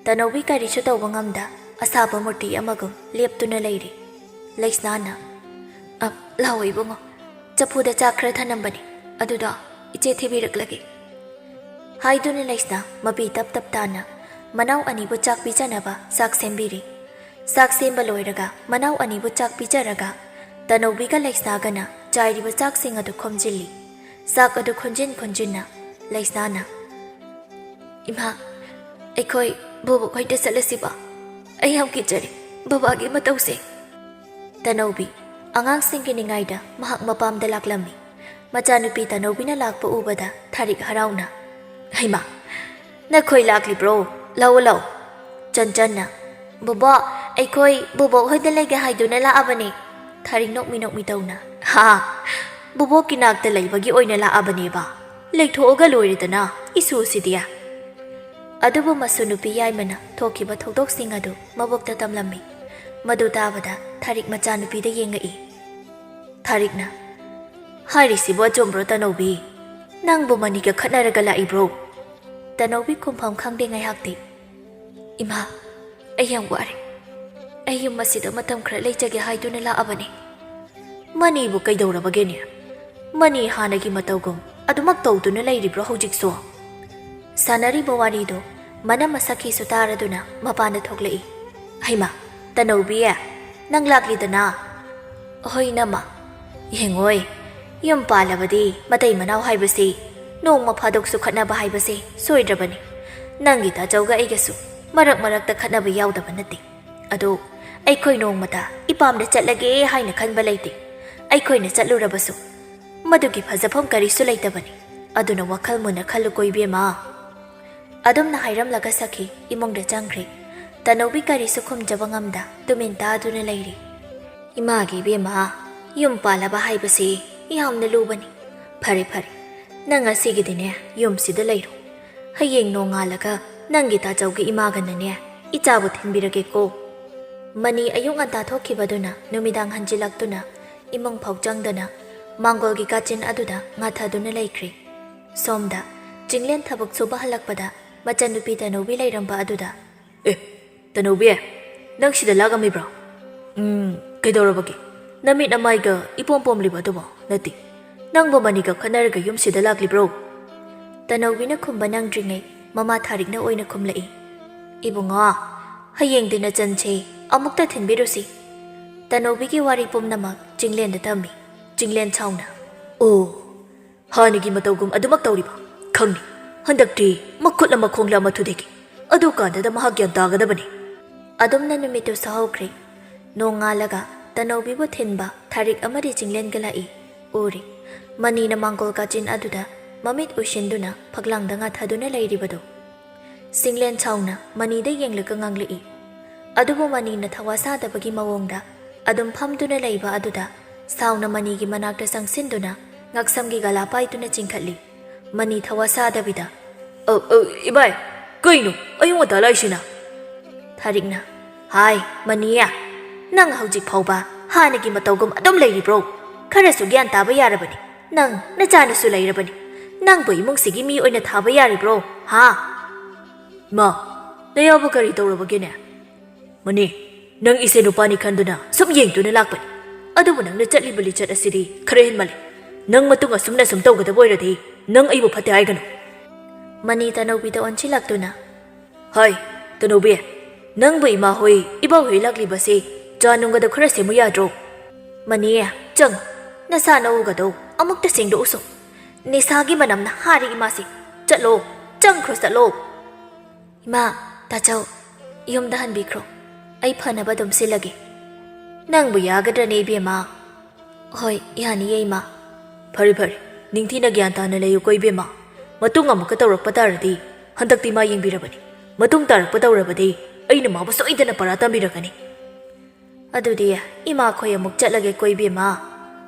ꯇꯅꯧꯕꯤ ꯀꯔꯤꯁꯨ ꯇꯧꯕ ꯉꯝꯗ ꯑꯁꯥꯕ ꯃꯨꯔꯇꯤ ꯑꯃꯒꯨꯝ ꯂꯦꯞꯇꯨꯅ ꯂꯩꯔꯤ꯫ ꯂꯩꯁꯅꯥꯅ, "ꯑ, ꯂꯥꯛꯑꯣ ꯏꯕꯨꯡꯉꯣ, ꯆꯐꯨꯗ ꯆꯥꯛ ꯈꯔ ꯊꯅꯝꯕꯅꯤ, ꯑꯗꯨꯗꯣ ꯏꯆꯦ ꯊꯤꯕꯤꯔꯛꯂꯒꯦ꯫" ꯍꯥꯏꯗꯨꯅ ꯂꯩꯁꯅꯥ ꯃꯄꯤ ꯇꯞ ꯇꯞ ꯇꯥꯅ ꯃꯅꯥꯎ ꯑꯅꯤꯕꯨ ꯆꯥꯛ ꯄꯤꯖꯅꯕ ꯆꯥꯛ ꯁꯦꯝꯕꯤꯔꯤ꯫ ꯆꯥꯛ ꯁꯦꯝꯕ ꯂꯣꯏꯔꯒ ꯃꯅꯥꯎ ꯑꯅꯤꯕꯨ ꯆꯥꯛ ꯄꯤꯖꯔꯒ ꯇꯅꯧꯕꯤꯒ ꯂꯩꯁꯅꯥꯒꯅ ꯆꯥꯏꯔꯤꯕ ꯆꯥꯛꯁꯤꯡ ꯑꯗꯨ ꯈꯣꯝꯖꯤꯜꯂꯤ꯫ ꯆꯥꯛ ꯑꯗꯨ ꯈꯣꯟꯖꯤꯟ ꯈꯣꯟꯖꯤꯟꯅ ꯂꯩꯁꯅꯥꯅ, "ꯏꯃꯥ, ꯑꯩꯈꯣꯏ ꯕꯣꯕꯣꯛ ꯍꯣꯏꯗ ꯆꯠꯂꯁꯤꯕ? ꯑꯩ ꯌꯥꯝ ꯀꯤꯖꯔꯦ ꯕꯕꯥꯒꯤ ꯃꯇꯧꯁꯦ꯫" ꯇꯅꯧꯕꯤ ꯑꯉꯥꯡꯁꯤꯡꯒꯤ ꯅꯤꯡꯉꯥꯏꯗ ꯃꯍꯥꯛ ꯃꯄꯥꯝꯗ ꯂꯥꯛꯂꯝꯃꯤ꯫ ꯃꯆꯥꯅꯨꯄꯤ ꯇꯅꯧꯕꯤꯅ ꯂꯥꯛꯄ ꯎꯕꯗ ꯊꯥꯔꯤꯛ ꯍꯔꯥꯎꯅ, "ꯍꯩꯃꯥ, ꯅꯈꯣꯏ ꯂꯥꯛꯂꯤꯕ꯭ꯔꯣ? ꯂꯥꯛꯑꯣ, ꯂꯥꯛꯑꯣ꯫" ꯆꯟꯆꯟꯅ, "ꯕꯣꯕꯣꯛ, ꯑꯩꯈꯣꯏ ꯕꯣꯕꯣꯛ ꯍꯣꯏꯗ ꯂꯩꯒꯦ ꯍꯥꯏꯗꯨꯅ ꯂꯥꯛꯑꯕꯅꯦ꯫" ꯊꯥꯔꯤꯛ ꯅꯣꯛꯃꯤ ꯅꯣꯛꯃꯤ ꯇꯧꯅ, "ꯍꯥ, ꯕꯣꯕꯣꯛꯀꯤ ꯅꯥꯛꯇ ꯂꯩꯕꯒꯤ ꯑꯣꯏꯅ ꯂꯥꯛꯑꯕꯅꯦꯕ? ꯂꯩꯊꯣꯛꯑꯒ ꯂꯣꯏꯔꯦꯗꯅ, ꯏꯁꯨꯁꯤꯗꯤ꯫" ꯑꯗꯨꯕꯨ ꯃꯁꯨ ꯅꯨꯄꯤ ꯌꯥꯏꯃꯅ ꯊꯣꯛꯈꯤꯕ ꯊꯧꯗꯣꯛꯁꯤꯡ ꯑꯗꯨ ꯃꯕꯣꯛꯇ ꯇꯝꯂꯝꯃꯤ꯫ ꯃꯗꯨ ꯇꯥꯕꯗ ꯊꯥꯔꯤꯛ ꯃꯆꯥꯅꯨꯄꯤꯗ ꯌꯦꯡꯉꯛꯏ꯫ ꯊꯥꯔꯤꯛꯅ, "ꯍꯥꯏꯔꯤꯁꯤꯕꯨ ꯑꯆꯨꯝꯕ꯭ꯔꯣ ꯇꯅꯧꯕꯤ? ꯅꯪꯕꯨ ꯃꯅꯤꯒ ꯈꯠꯅꯔꯒ ꯂꯥꯛꯏꯕ꯭ꯔꯣ?" ꯇꯅꯧꯕꯤ ꯈꯨꯝꯐꯝ ꯈꯪꯗꯦ ꯉꯥꯏꯍꯥꯛꯇꯤ꯫ "ꯏꯃꯥ, ꯑꯩ ꯌꯥꯝ ꯋꯥꯔꯦ꯫ ꯑꯩ ꯌꯨꯝ ꯑꯁꯤꯗ ꯃꯇꯝ ꯈꯔ ꯂꯩꯖꯒꯦ ꯍꯥꯏꯗꯨꯅ ꯂꯥꯛꯑꯕꯅꯤ꯫" "ꯃꯅꯤꯕꯨ ꯀꯩꯗꯧꯔꯕꯒꯦꯅꯦ? ꯃꯅꯤ ꯍꯥꯟꯅꯒꯤ ꯃꯇꯧꯒꯨꯝ ꯑꯗꯨꯃꯛ ꯇꯧꯗꯨꯅ ꯂꯩꯔꯤꯕ꯭ꯔꯣ ꯍꯧꯖꯤꯛꯁꯨ? ꯁꯥꯟꯅꯔꯤꯕ ꯋꯥꯔꯤꯗꯨ ꯃꯅꯝꯃ ꯁꯈꯤꯁꯨ ꯇꯥꯔꯗꯨꯅ ꯃꯄꯥꯟꯗ ꯊꯣꯛꯂꯛꯏ꯫ "ꯍꯩꯃꯥ, ꯇꯅꯧꯕꯤ, ꯅꯪ ꯂꯥꯛꯂꯤꯗꯅ?" "ꯍꯣꯏ, ꯏꯅꯝꯃ꯫ ꯌꯦꯡꯉꯣꯏ, ꯌꯨꯝ ꯄꯥꯜꯂꯕꯗꯤ ꯃꯇꯩ ꯃꯅꯥꯎ ꯍꯥꯏꯕꯁꯤ ꯅꯣꯡꯃ ꯐꯥꯗꯣꯛꯁꯨ ꯈꯠꯅꯕ ꯍꯥꯏꯕꯁꯤ ꯁꯣꯏꯗ꯭ꯔꯕꯅꯤ꯫ ꯅꯪꯒꯤ ꯇꯥꯆꯧꯒ ꯑꯩꯒꯁꯨ ꯃꯔꯛ ꯃꯔꯛꯇ ꯈꯠꯅꯕ ꯌꯥꯎꯗꯕ ꯅꯠꯇꯦ꯫ ꯑꯗꯣ ꯑꯩꯈꯣꯏ ꯅꯣꯡꯃꯇ ꯏꯄꯥꯝꯗ ꯆꯠꯂꯒꯦ ꯍꯥꯏꯅ ꯈꯟꯕ ꯂꯩꯇꯦ꯫ ꯑꯩꯈꯣꯏꯅ ꯆꯠꯂꯨꯔꯕꯁꯨ ꯃꯗꯨꯒꯤ ꯐꯖꯐꯝ ꯀꯔꯤꯁꯨ ꯂꯩꯇꯕꯅꯤ꯫ ꯑꯗꯨꯅ ꯋꯥꯈꯜ ꯃꯨꯟꯅ ꯈꯜꯂꯨꯀꯣ, ꯏꯕꯦꯝꯃ꯫" ꯑꯗꯨꯝꯅ ꯍꯥꯏꯔꯝꯂꯒ ꯁꯈꯤ ꯏꯃꯨꯡꯗ ꯆꯪꯈ꯭ꯔꯦ꯫ ꯇꯅꯧꯕꯤ ꯀꯔꯤꯁꯨ ꯈꯨꯝꯖꯕ ꯉꯝꯗ ꯇꯨꯃꯤꯟ ꯇꯥꯗꯨꯅ ꯂꯩꯔꯤ꯫ "ꯏꯃꯥꯒꯤ ꯏꯕꯦꯝꯃ, ꯌꯨꯝ ꯄꯥꯜꯂꯕ ꯍꯥꯏꯕꯁꯤ ꯌꯥꯝꯅ ꯂꯨꯕꯅꯤ꯫ ꯐꯔꯦ, ꯐꯔꯦ, ꯅꯪ ꯉꯁꯤꯒꯤꯗꯤꯅꯦ ꯌꯨꯝꯁꯤꯗ ꯂꯩꯔꯣ꯫ ꯍꯌꯦꯡ ꯅꯣꯡꯉꯥꯜꯂꯒ ꯅꯪꯒꯤ ꯇꯥꯆꯧꯒꯤ ꯏꯃꯥꯒꯅꯅꯦ ꯏꯆꯥꯕꯨ ꯊꯤꯟꯕꯤꯔꯒꯦꯀꯣ꯫" ꯃꯅꯤ ꯑꯌꯨꯛ ꯉꯟꯇꯥ ꯊꯣꯛꯈꯤꯕꯗꯨꯅ ꯅꯨꯃꯤꯗꯥꯡ ꯍꯟꯖꯤꯜꯂꯛꯇꯨꯅ ꯏꯃꯨꯡ ꯐꯥꯎ ꯆꯪꯗꯅ ꯃꯥꯡꯒꯣꯜꯒꯤ ꯀꯥꯆꯤꯟ ꯑꯗꯨꯗ ꯉꯥꯊꯗꯨꯅ ꯂꯩꯈ꯭ꯔꯦ꯫ ꯁꯣꯝꯗ ꯆꯤꯡꯂꯦꯟ ꯊꯕꯛ ꯁꯨꯕ ꯍꯜꯂꯛꯄꯗ ꯃꯆꯟꯅꯨꯄꯤ ꯇꯅꯧꯕꯤ ꯂꯩꯔꯝꯕ ꯑꯗꯨꯗ, "ꯑꯦ, ꯇꯅꯧꯕꯤ, ꯅꯪ ꯁꯤꯗ ꯂꯥꯛꯑꯝꯃꯤꯕ꯭ꯔꯣ? ꯎꯝ, ꯀꯩꯗꯧꯔꯕꯒꯦ? ꯅꯃꯤꯠ ꯅꯃꯥꯏꯒ ꯏꯄꯣꯝ ꯄꯣꯝꯂꯤꯕ ꯑꯗꯨꯕꯣ? ꯅꯠꯇꯦ, ꯅꯪꯕꯨ ꯃꯅꯤꯒ ꯈꯠꯅꯔꯒ ꯌꯨꯝꯁꯤꯗ ꯂꯥꯛꯂꯤꯕ꯭ꯔꯣ?" ꯇꯅꯧꯕꯤꯅ ꯈꯨꯝꯕ ꯅꯪꯗ꯭ꯔꯤꯉꯩ ꯃꯃꯥ ꯊꯥꯔꯤꯛꯅ ꯑꯣꯏꯅ ꯈꯨꯝꯂꯛꯏ꯫ "ꯏꯕꯨꯡꯉꯣ, ꯍꯌꯦꯡꯗꯤ ꯅꯆꯟꯁꯦ ꯑꯃꯨꯛꯇ ꯊꯤꯟꯕꯤꯔꯨꯁꯤ꯫" ꯇꯅꯧꯕꯤꯒꯤ ꯋꯥꯔꯤ ꯄꯨꯝꯅꯃꯛ ꯆꯤꯡꯂꯦꯟꯗ ꯇꯝꯃꯤ꯫ ꯆꯤꯡꯂꯦꯟ ꯁꯥꯎꯅ, "ꯑꯣ, ꯍꯥꯟꯅꯒꯤ ꯃꯇꯧꯒꯨꯝ ꯑꯗꯨꯃꯛ ꯇꯧꯔꯤꯕ? ꯈꯪꯅꯤ, ꯍꯟꯗꯛꯇꯤ ꯃꯈꯨꯠ ꯑꯃ ꯈꯣꯡꯂ ꯑꯃ ꯊꯨꯗꯦꯛꯀꯦ꯫ ꯑꯗꯨꯀꯥꯟꯗꯗ ꯃꯍꯥꯛ ꯒ꯭ꯌꯥꯟ ꯇꯥꯒꯗꯕꯅꯤ꯫" ꯑꯗꯨꯝꯅ ꯅꯨꯃꯤꯠꯇꯨ ꯁꯥꯍꯧꯈ꯭ꯔꯦ꯫ ꯅꯣꯡꯉꯥꯜꯂꯒ ꯇꯅꯧꯕꯤꯕꯨ ꯊꯤꯟꯕ ꯊꯥꯔꯤꯛ ꯑꯃꯗꯤ ꯆꯤꯡꯂꯦꯟꯒ ꯂꯥꯛꯏ꯫ ꯎꯔꯦ, ꯃꯅꯤꯅ ꯃꯥꯡꯒꯣꯜ ꯀꯥꯆꯤꯟ ꯑꯗꯨꯗ ꯃꯃꯤꯠ ꯎꯏꯁꯤꯟꯗꯨꯅ ꯐꯛꯂꯥꯡꯗ ꯉꯥꯊꯗꯨꯅ ꯂꯩꯔꯤꯕꯗꯨ꯫ ꯆꯤꯡꯂꯦꯟ ꯁꯥꯎꯅ ꯃꯅꯤꯗ ꯌꯦꯡꯂꯒ ꯉꯥꯡꯂꯛꯏ꯫ ꯑꯗꯨꯕꯨ ꯃꯅꯤꯅ ꯊꯋꯥ ꯁꯥꯗꯕꯒꯤ ꯃꯑꯣꯡꯗ ꯑꯗꯨꯝ ꯐꯝꯗꯨꯅ ꯂꯩꯕ ꯑꯗꯨꯗ ꯁꯥꯎꯅ ꯃꯅꯤꯒꯤ ꯃꯅꯥꯛꯇ ꯆꯪꯁꯤꯟꯗꯨꯅ ꯉꯛꯁꯝꯒꯤ ꯒꯂꯥ ꯄꯥꯏꯗꯨꯅ ꯆꯤꯡꯈꯠꯂꯤ꯫ ꯃꯅꯤ ꯊꯋꯥ ꯁꯥꯗꯕꯤꯗ, "ꯑ, ꯑ, ꯏꯕꯥꯏ, ꯀꯩꯅꯣ ꯑꯌꯨꯛ ꯉꯟꯇꯥ ꯂꯥꯛꯏꯁꯤꯅ?" ꯊꯥꯔꯤꯛꯅ, "ꯍꯥꯏ, ꯃꯅꯤ, ꯅꯪ ꯍꯧꯖꯤꯛ ꯐꯥꯎꯕ ꯍꯥꯟꯅꯒꯤ ꯃꯇꯧꯒꯨꯝ ꯑꯗꯨꯝ ꯂꯩꯔꯤꯕ꯭ꯔꯣ? ꯈꯔꯁꯨ ꯒ꯭ꯌꯥꯟ ꯇꯥꯕ ꯌꯥꯔꯕꯅꯤ꯫ ꯅꯪ ꯅꯆꯥꯅꯁꯨ ꯂꯩꯔꯕꯅꯤ꯫ ꯅꯪꯕꯨ ꯏꯃꯨꯡꯁꯤꯒꯤ ꯃꯤ ꯑꯣꯏꯅ ꯊꯥꯕ ꯌꯥꯔꯤꯕ꯭ꯔꯣ, ꯍꯥ?" "ꯃꯥ, ꯅꯌꯥꯝꯕ ꯀꯔꯤ ꯇꯧꯔꯕꯒꯦꯅꯦ?" "ꯃꯅꯤ, ꯅꯪ ꯏꯆꯦ ꯅꯨꯄꯥꯅꯤ ꯈꯟꯗꯨꯅ ꯁꯨꯝ ꯌꯦꯡꯗꯨꯅ ꯂꯥꯛꯄꯅꯤ꯫ ꯑꯗꯨꯕꯨ ꯅꯪꯅ ꯆꯠꯂꯤꯕ ꯂꯤꯆꯠ ꯑꯁꯤꯗꯤ ꯈꯔ ꯍꯦꯟꯃꯜꯂꯤ꯫ "ꯅꯪ ꯃꯇꯨꯡ ꯑꯁꯨꯝꯅ ꯁꯨꯝ ꯇꯧꯒꯗꯕ ꯑꯣꯏꯔꯗꯤ ꯅꯪ ꯑꯩꯕꯨ ꯐꯠꯇꯦ ꯍꯥꯏꯒꯅꯨ꯫" ꯃꯅꯤ ꯇꯅꯧꯕꯤꯗ ꯑꯣꯟꯁꯤꯜꯂꯛꯇꯨꯅ, "ꯍꯥꯏ, ꯇꯅꯧꯕꯤ, ꯅꯪꯕꯨ ꯏꯃꯥ ꯍꯣꯏ, ꯏꯕꯥ ꯍꯣꯏ ꯂꯥꯛꯂꯤꯕꯁꯤ ꯆꯥ ꯅꯨꯡꯒꯗ ꯈꯔ ꯁꯦꯝꯃꯨ ꯌꯥꯗ꯭ꯔꯣ?" "ꯃꯅꯤ, ꯆꯪ, ꯅꯁꯥ ꯅꯎꯒꯗꯣ ꯑꯃꯨꯛꯇ ꯁꯦꯡꯗꯣꯛꯎꯁꯣ꯫ ꯅꯤꯁꯥꯒꯤ ꯃꯅꯝꯅ ꯍꯥꯔꯤ ꯏꯃꯥꯁꯦ꯫ ꯆꯠꯂꯣ, ꯆꯪꯈ꯭ꯔꯣ, ꯆꯠꯂꯣ꯫" "ꯏꯃꯥ, ꯇꯥꯆꯧ, ꯌꯨꯝꯗ ꯍꯟꯕꯤꯈ꯭ꯔꯣ꯫ ꯑꯩ ꯐꯅꯕ ꯑꯗꯨꯝ ꯁꯤꯜꯂꯒꯦ꯫" "ꯅꯪꯕꯨ ꯌꯥꯒꯗ꯭ꯔꯅꯦ, ꯏꯕꯦꯝꯃ?" "ꯍꯣꯏ, ꯌꯥꯅꯤꯌꯦ, ꯏꯃꯥ꯫" "ꯐꯔꯦ, ꯐꯔꯦ꯫ ꯅꯤꯡꯊꯤꯅ ꯒ꯭ꯌꯥꯟ ꯇꯥꯅ ꯂꯩꯌꯨꯀꯣ, ꯏꯕꯦꯝꯃ꯫ ꯃꯇꯨꯡ ꯑꯃꯨꯛꯀ ꯇꯧꯔꯛꯄ ꯇꯥꯔꯗꯤ ꯍꯟꯗꯛꯇꯤ ꯃꯥ ꯌꯦꯡꯕꯤꯔꯕꯅꯤ꯫ ꯃꯇꯨꯡ ꯇꯥꯔꯛꯄ ꯇꯧꯔꯕꯗꯤ ꯑꯩꯅ ꯃꯥꯕꯨ ꯁꯣꯏꯗꯅ ꯄꯔꯥ ꯇꯝꯕꯤꯔꯛꯀꯅꯤ꯫" "ꯑꯗꯨꯗꯤ ꯏꯃꯥꯈꯣꯏ ꯑꯃꯨꯛ ꯆꯠꯂꯒꯦꯀꯣ, ꯏꯕꯦꯝꯃ꯫"